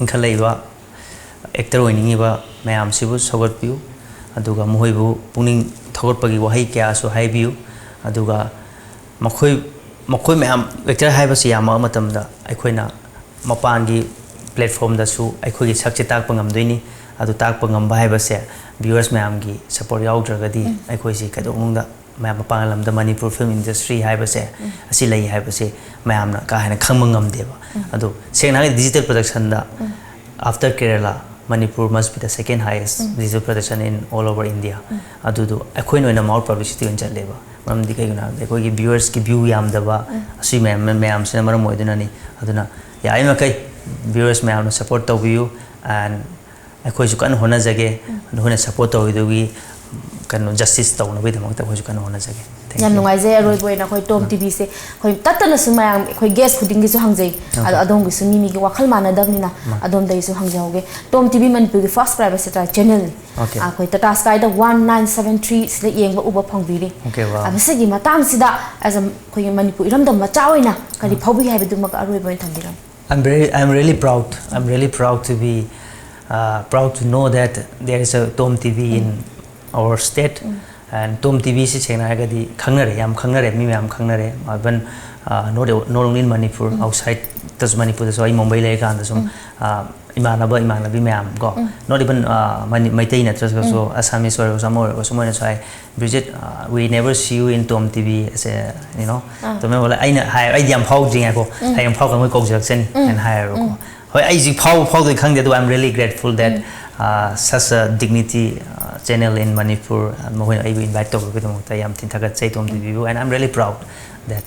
ꯏꯟꯈꯠꯂꯛꯏꯕ ꯑꯦꯛꯇꯔ ꯑꯣꯏꯅꯤꯡꯉꯤꯕ ꯃꯌꯥꯝꯁꯤꯕꯨ ꯁꯧꯒꯠꯄꯤꯌꯨ, ꯑꯗꯨꯒ ꯃꯈꯣꯏꯕꯨ ꯄꯨꯛꯅꯤꯡ ꯊꯧꯒꯠꯄꯒꯤ ꯋꯥꯍꯩ ꯀꯌꯥꯁꯨ ꯍꯥꯏꯕꯤꯌꯨ꯫ ꯑꯗꯨꯒ ꯃꯈꯣꯏ, ꯃꯈꯣꯏ ꯃꯌꯥꯝ, ꯑꯦꯛꯇꯔ ꯍꯥꯏꯕꯁꯤ ꯌꯥꯝꯃꯛꯑ ꯃꯇꯝꯗ ꯑꯩꯈꯣꯏꯅ ꯃꯄꯥꯟꯒꯤ ꯄ꯭ꯂꯦꯠꯐꯣꯝꯗꯁꯨ ꯑꯩꯈꯣꯏꯒꯤ ꯁꯛꯁꯦ ꯇꯥꯛꯄ ꯉꯝꯗꯣꯏꯅꯤ꯫ ꯑꯗꯨ ꯇꯥꯛꯄ ꯉꯝꯕ ꯍꯥꯏꯕꯁꯦ ꯚꯤꯌꯔꯁ ꯃꯌꯥꯝꯒꯤ ꯁꯞꯄꯣꯔꯠ ꯌꯥꯎꯗ꯭ꯔꯒꯗꯤ ꯑꯩꯈꯣꯏꯁꯤ ꯀꯩꯗꯧꯅꯨꯡꯗ ꯃꯌꯥꯝ ꯃꯄꯥꯟ ꯂꯝꯗ ꯃꯅꯤꯄꯨꯔ ꯐꯤꯂꯝ ꯏꯟꯗꯁꯇ꯭ꯔꯤ ꯍꯥꯏꯕꯁꯦ ꯑꯁꯤ ꯂꯩ ꯍꯥꯏꯕꯁꯦ ꯃꯌꯥꯝꯅ ꯀꯥ ꯍꯦꯟꯅ ꯈꯪꯕ ꯉꯝꯗꯦꯕ꯫ ꯑꯗꯣ ꯁꯦꯡꯅ ꯍꯥꯏꯔꯒꯗꯤ digital ꯄ꯭ꯔꯗꯛꯁꯟꯗ after Kerala, Manipur must be the second highest digital production in all over India꯫ ꯑꯗꯨꯗꯣ ꯑꯩꯈꯣꯏꯅ ꯑꯣꯏꯅ ꯃꯥꯎꯠ ꯄꯕ꯭ꯂꯤꯁꯤꯇꯤ ꯑꯣꯏꯅ ꯆꯠꯂꯦꯕ꯫ ꯃꯔꯝꯗꯤ ꯀꯩꯒꯤꯅꯣ ꯍꯥꯏꯕꯗ ꯑꯩꯈꯣꯏꯒꯤ ꯚꯤꯌꯔꯁꯀꯤ ꯚ꯭ꯌꯨ ꯌꯥꯝꯗꯕ, ꯑꯁꯤ ꯃꯌꯥꯝ, ꯃꯌꯥꯝꯁꯤꯅ ꯃꯔꯝ ꯑꯣꯏꯗꯨꯅꯅꯤ꯫ ꯑꯗꯨꯅ ꯌꯥꯔꯤꯃꯈꯩ ꯚꯤꯌꯔꯁ ꯃꯌꯥꯝꯅ ꯁꯞꯄꯣꯔꯠ ꯇꯧꯕꯤꯌꯨ꯫ And ꯑꯩꯈꯣꯏꯁꯨ ꯀꯟꯅ ꯍꯣꯠꯅꯖꯒꯦ꯫ ꯅꯈꯣꯏꯅ ꯁꯞꯄꯣꯔꯠ ꯇꯧꯕꯤꯗꯨꯒꯤ ꯀꯩꯅꯣ ꯖꯁꯇꯤꯁ ꯇꯧꯅꯕꯒꯤꯗꯃꯛꯇ ꯑꯩꯈꯣꯏꯁꯨ ꯀꯟꯅ ꯍꯣꯠꯅꯖꯒꯦ꯫ Thank ꯌꯥꯝ you. ꯅꯨꯡꯉꯥꯏꯖꯩ꯫ ꯑꯔꯣꯏꯕ ꯑꯣꯏꯅ ꯑꯩꯈꯣꯏ ꯇꯣꯝ ꯇꯤꯚꯤꯁꯦ ꯑꯩꯈꯣꯏ ꯇꯠꯇꯅꯁꯨ ꯃꯌꯥꯝ ꯑꯩꯈꯣꯏ ꯒꯦꯁ ꯈꯨꯗꯤꯡꯒꯤꯁꯨ ꯍꯪꯖꯩ꯫ ꯑꯗꯣ ꯑꯗꯣꯝꯒꯤꯁꯨ ꯃꯤ ꯃꯤꯒꯤ ꯋꯥꯈꯜ ꯃꯥꯟꯅꯗꯕꯅꯤꯅ ꯑꯗꯣꯝꯗꯒꯤꯁꯨ ꯍꯪꯖꯍꯧꯒꯦ꯫ ꯇꯣꯝ ꯇꯤꯚꯤ ꯃꯅꯤꯄꯨꯔꯒꯤ ꯐꯥꯔꯁ ꯄ꯭ꯔꯥꯏꯚꯦꯠ ꯁꯦꯇꯦꯂꯥꯏꯠ ꯆꯦꯅꯦꯜꯅꯤ꯫ Okay. ꯑꯩꯈꯣꯏ ꯇꯥꯇꯥ ꯁ꯭ꯀꯥꯏꯗ ꯋꯥꯟ ꯅꯥꯏꯟ ꯁꯕꯦꯟ ꯊ꯭ꯔꯤ ꯁꯤꯗ ꯌꯦꯡꯕ ꯎꯕ ꯐꯪꯕꯤꯔꯤ꯫ Okay, wow. ꯑ, ꯃꯁꯤꯒꯤ ꯃꯇꯥꯡꯁꯤꯗ as a ꯑꯩꯈꯣꯏꯒꯤ ꯃꯅꯤꯄꯨꯔ ꯏꯔꯝꯗꯝ ꯃꯆꯥ ꯑꯣꯏꯅ ꯀꯔꯤ ꯐꯥꯎꯕꯤ ꯍꯥꯏꯕꯗꯨꯃꯛ ꯑꯔꯣꯏꯕ ꯑꯣꯏꯅ ꯊꯝꯕꯤꯔꯝꯃꯨ꯫ I'm very, I'm really proud. I'm really proud to be, uh, proud to know that there is a Tom T V in our state. And Tom T V ꯁꯤ ꯁꯦꯡꯅ ꯍꯥꯏꯔꯒꯗꯤ ꯈꯪꯅꯔꯦ, ꯌꯥꯝ ꯈꯪꯅꯔꯦ, ꯃꯤ ꯃꯌꯥꯝ ꯈꯪꯅꯔꯦ꯫ Even, uh, not, not only in Manipur, outside ꯇꯁꯨ, ꯃꯅꯤꯄꯨꯔꯗꯁꯨ ꯑꯩ ꯃꯨꯝꯕꯩ ꯂꯩꯔꯀꯥꯟꯗ ꯁꯨꯝ, uh, ꯏꯃꯥꯟꯅꯕ ꯏꯃꯥꯟꯅꯕꯤ ꯃꯌꯥꯝ ꯀꯣ, not even, uh, ꯃꯅꯤ-, ꯃꯩꯇꯩ ꯅꯠꯇ꯭ꯔꯒꯁꯨ, Assamese ꯑꯣꯏꯔꯒꯁꯨ, ꯑꯃ ꯑꯣꯏꯔꯒꯁꯨ, ꯃꯣꯏꯅꯁꯨ ꯍꯥꯏ, "Bridget, uh, we never see you in Tom T V as a, you know, ꯇꯣꯝꯕ ꯂꯩ-" ꯑꯩꯅ ꯍꯥꯏ, "ꯑꯩꯗꯤ ꯌꯥꯝ ꯐꯥꯎꯗ꯭ꯔꯤ, ꯉꯥꯏꯈꯣ, ꯍꯌꯦꯡ ꯐꯥꯎꯗ ꯃꯣꯏ ꯀꯧꯖꯔꯛꯆꯅꯤ" ꯍꯥꯏꯅ ꯍꯥꯏꯌꯦꯕꯀꯣ꯫ ꯍꯣꯏ, ꯑꯩꯁꯤ ꯐꯥꯎꯕ ꯐꯥꯎꯗꯣꯏ ꯈꯪꯗꯦ, ꯑꯗꯨꯕꯨ I'm really grateful that, uh, such a dignity, uh, channel in Manipur, uh, ꯃꯈꯣꯏꯅ ꯑꯩꯕꯨ invite ꯇꯧꯕꯒꯤꯗꯃꯛꯇ ꯌꯥꯝ ꯊꯤꯅ ꯊꯥꯒꯠꯆꯩ ꯇꯣꯝ ꯇꯤꯚꯤꯕꯨ꯫ And I'm really proud that,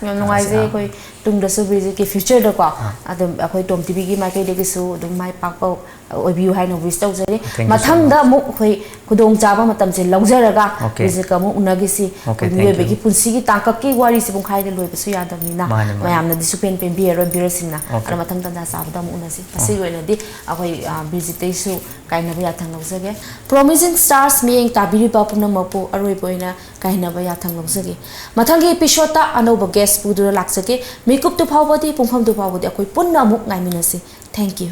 ꯌꯥꯝ ꯅꯨꯡꯉꯥꯏꯖꯩ꯫ ꯑꯩꯈꯣꯏ ꯇꯨꯡꯗꯁꯨ ꯕ꯭ꯔꯤꯖꯤꯠꯀꯤ ꯐ꯭ꯌꯨꯆꯔꯗꯀꯣ ꯑꯗꯨꯝ ꯑꯩꯈꯣꯏ ꯇꯣꯝ ꯇꯤꯚꯤꯒꯤ ꯃꯥꯏꯀꯩꯗꯒꯤꯁꯨ ꯑꯗꯨꯝ ꯃꯥꯏ ꯄꯥꯛꯄ ꯑꯣꯏꯕꯤꯌꯨ ꯍꯥꯏꯅ ꯋꯤꯁ ꯇꯧꯖꯔꯤ꯫ Thank you so ꯃꯊꯪꯗ ꯑꯃꯨꯛ ꯑꯩꯈꯣꯏ ꯈꯨꯗꯣꯡꯆꯥꯕ ꯃꯇꯝꯁꯦ ꯂꯧꯖꯔꯒ Okay. ꯕ꯭ꯔꯤꯖꯤꯠꯀ ꯑꯃꯨꯛ ꯎꯅꯈꯤꯁꯤ꯫ Okay, ꯑꯩꯈꯣꯏ thank you. ꯃꯤꯑꯣꯏꯕꯒꯤ ꯄꯨꯟꯁꯤꯒꯤ ꯇꯥꯡꯀꯛꯀꯤ ꯋꯥꯔꯤꯁꯤ ꯄꯨꯡꯈꯥꯏꯗ ꯂꯣꯏꯕꯁꯨ ꯌꯥꯗꯕꯅꯤꯅ ꯃꯥꯅꯦ, ꯃꯥꯅꯦ꯫ ꯃꯌꯥꯝꯅꯗꯤ ꯁꯨꯛꯄꯦꯟ ꯄꯦꯟꯕꯤꯔꯔꯣꯏ ꯕ꯭ꯌꯨꯔꯁꯤꯡꯅ꯫ Okay. ꯑꯗꯣ ꯃꯊꯪ ꯇꯥꯟꯖꯥ ꯆꯥꯕꯗ ꯑꯃꯨꯛ ꯎꯅꯁꯤ꯫ ꯉꯁꯤꯒꯤ ꯑꯣꯏꯅꯗꯤ ꯑꯩꯈꯣꯏ, ꯑ, ꯕ꯭ꯔꯤꯖꯤꯠꯇꯩꯁꯨ ꯀꯥꯏꯅꯕ ꯌꯥꯊꯪ ꯂꯧꯖꯒꯦ꯫ Promising Stars ꯃꯤꯠꯌꯦꯡ ꯇꯥꯕꯤꯔꯤꯕ ꯄꯨꯝꯅꯃꯛꯄꯨ ꯑꯔꯣꯏꯕ ꯑꯣꯏꯅ ꯀꯥꯏꯅꯕ ꯌꯥꯊꯪ ꯂꯧꯖꯒꯦ꯫ ꯃꯊꯪꯒꯤ ꯑꯦꯄꯤꯁꯣꯗꯇ ꯑꯅꯧꯕ ꯒꯦꯁ ꯄꯨꯗꯨꯅ ꯂꯥꯛꯆꯒꯦ꯫ ꯃꯤꯀꯨꯞꯇꯨ ꯐꯥꯎꯕꯗꯤ, ꯄꯨꯡꯐꯝꯗꯨ ꯐꯥꯎꯕꯗꯤ ꯑꯩꯈꯣꯏ ꯄꯨꯟꯅ ꯑꯃꯨꯛ ꯉꯥꯏꯃꯤꯟꯅꯁꯤ꯫ Thank you.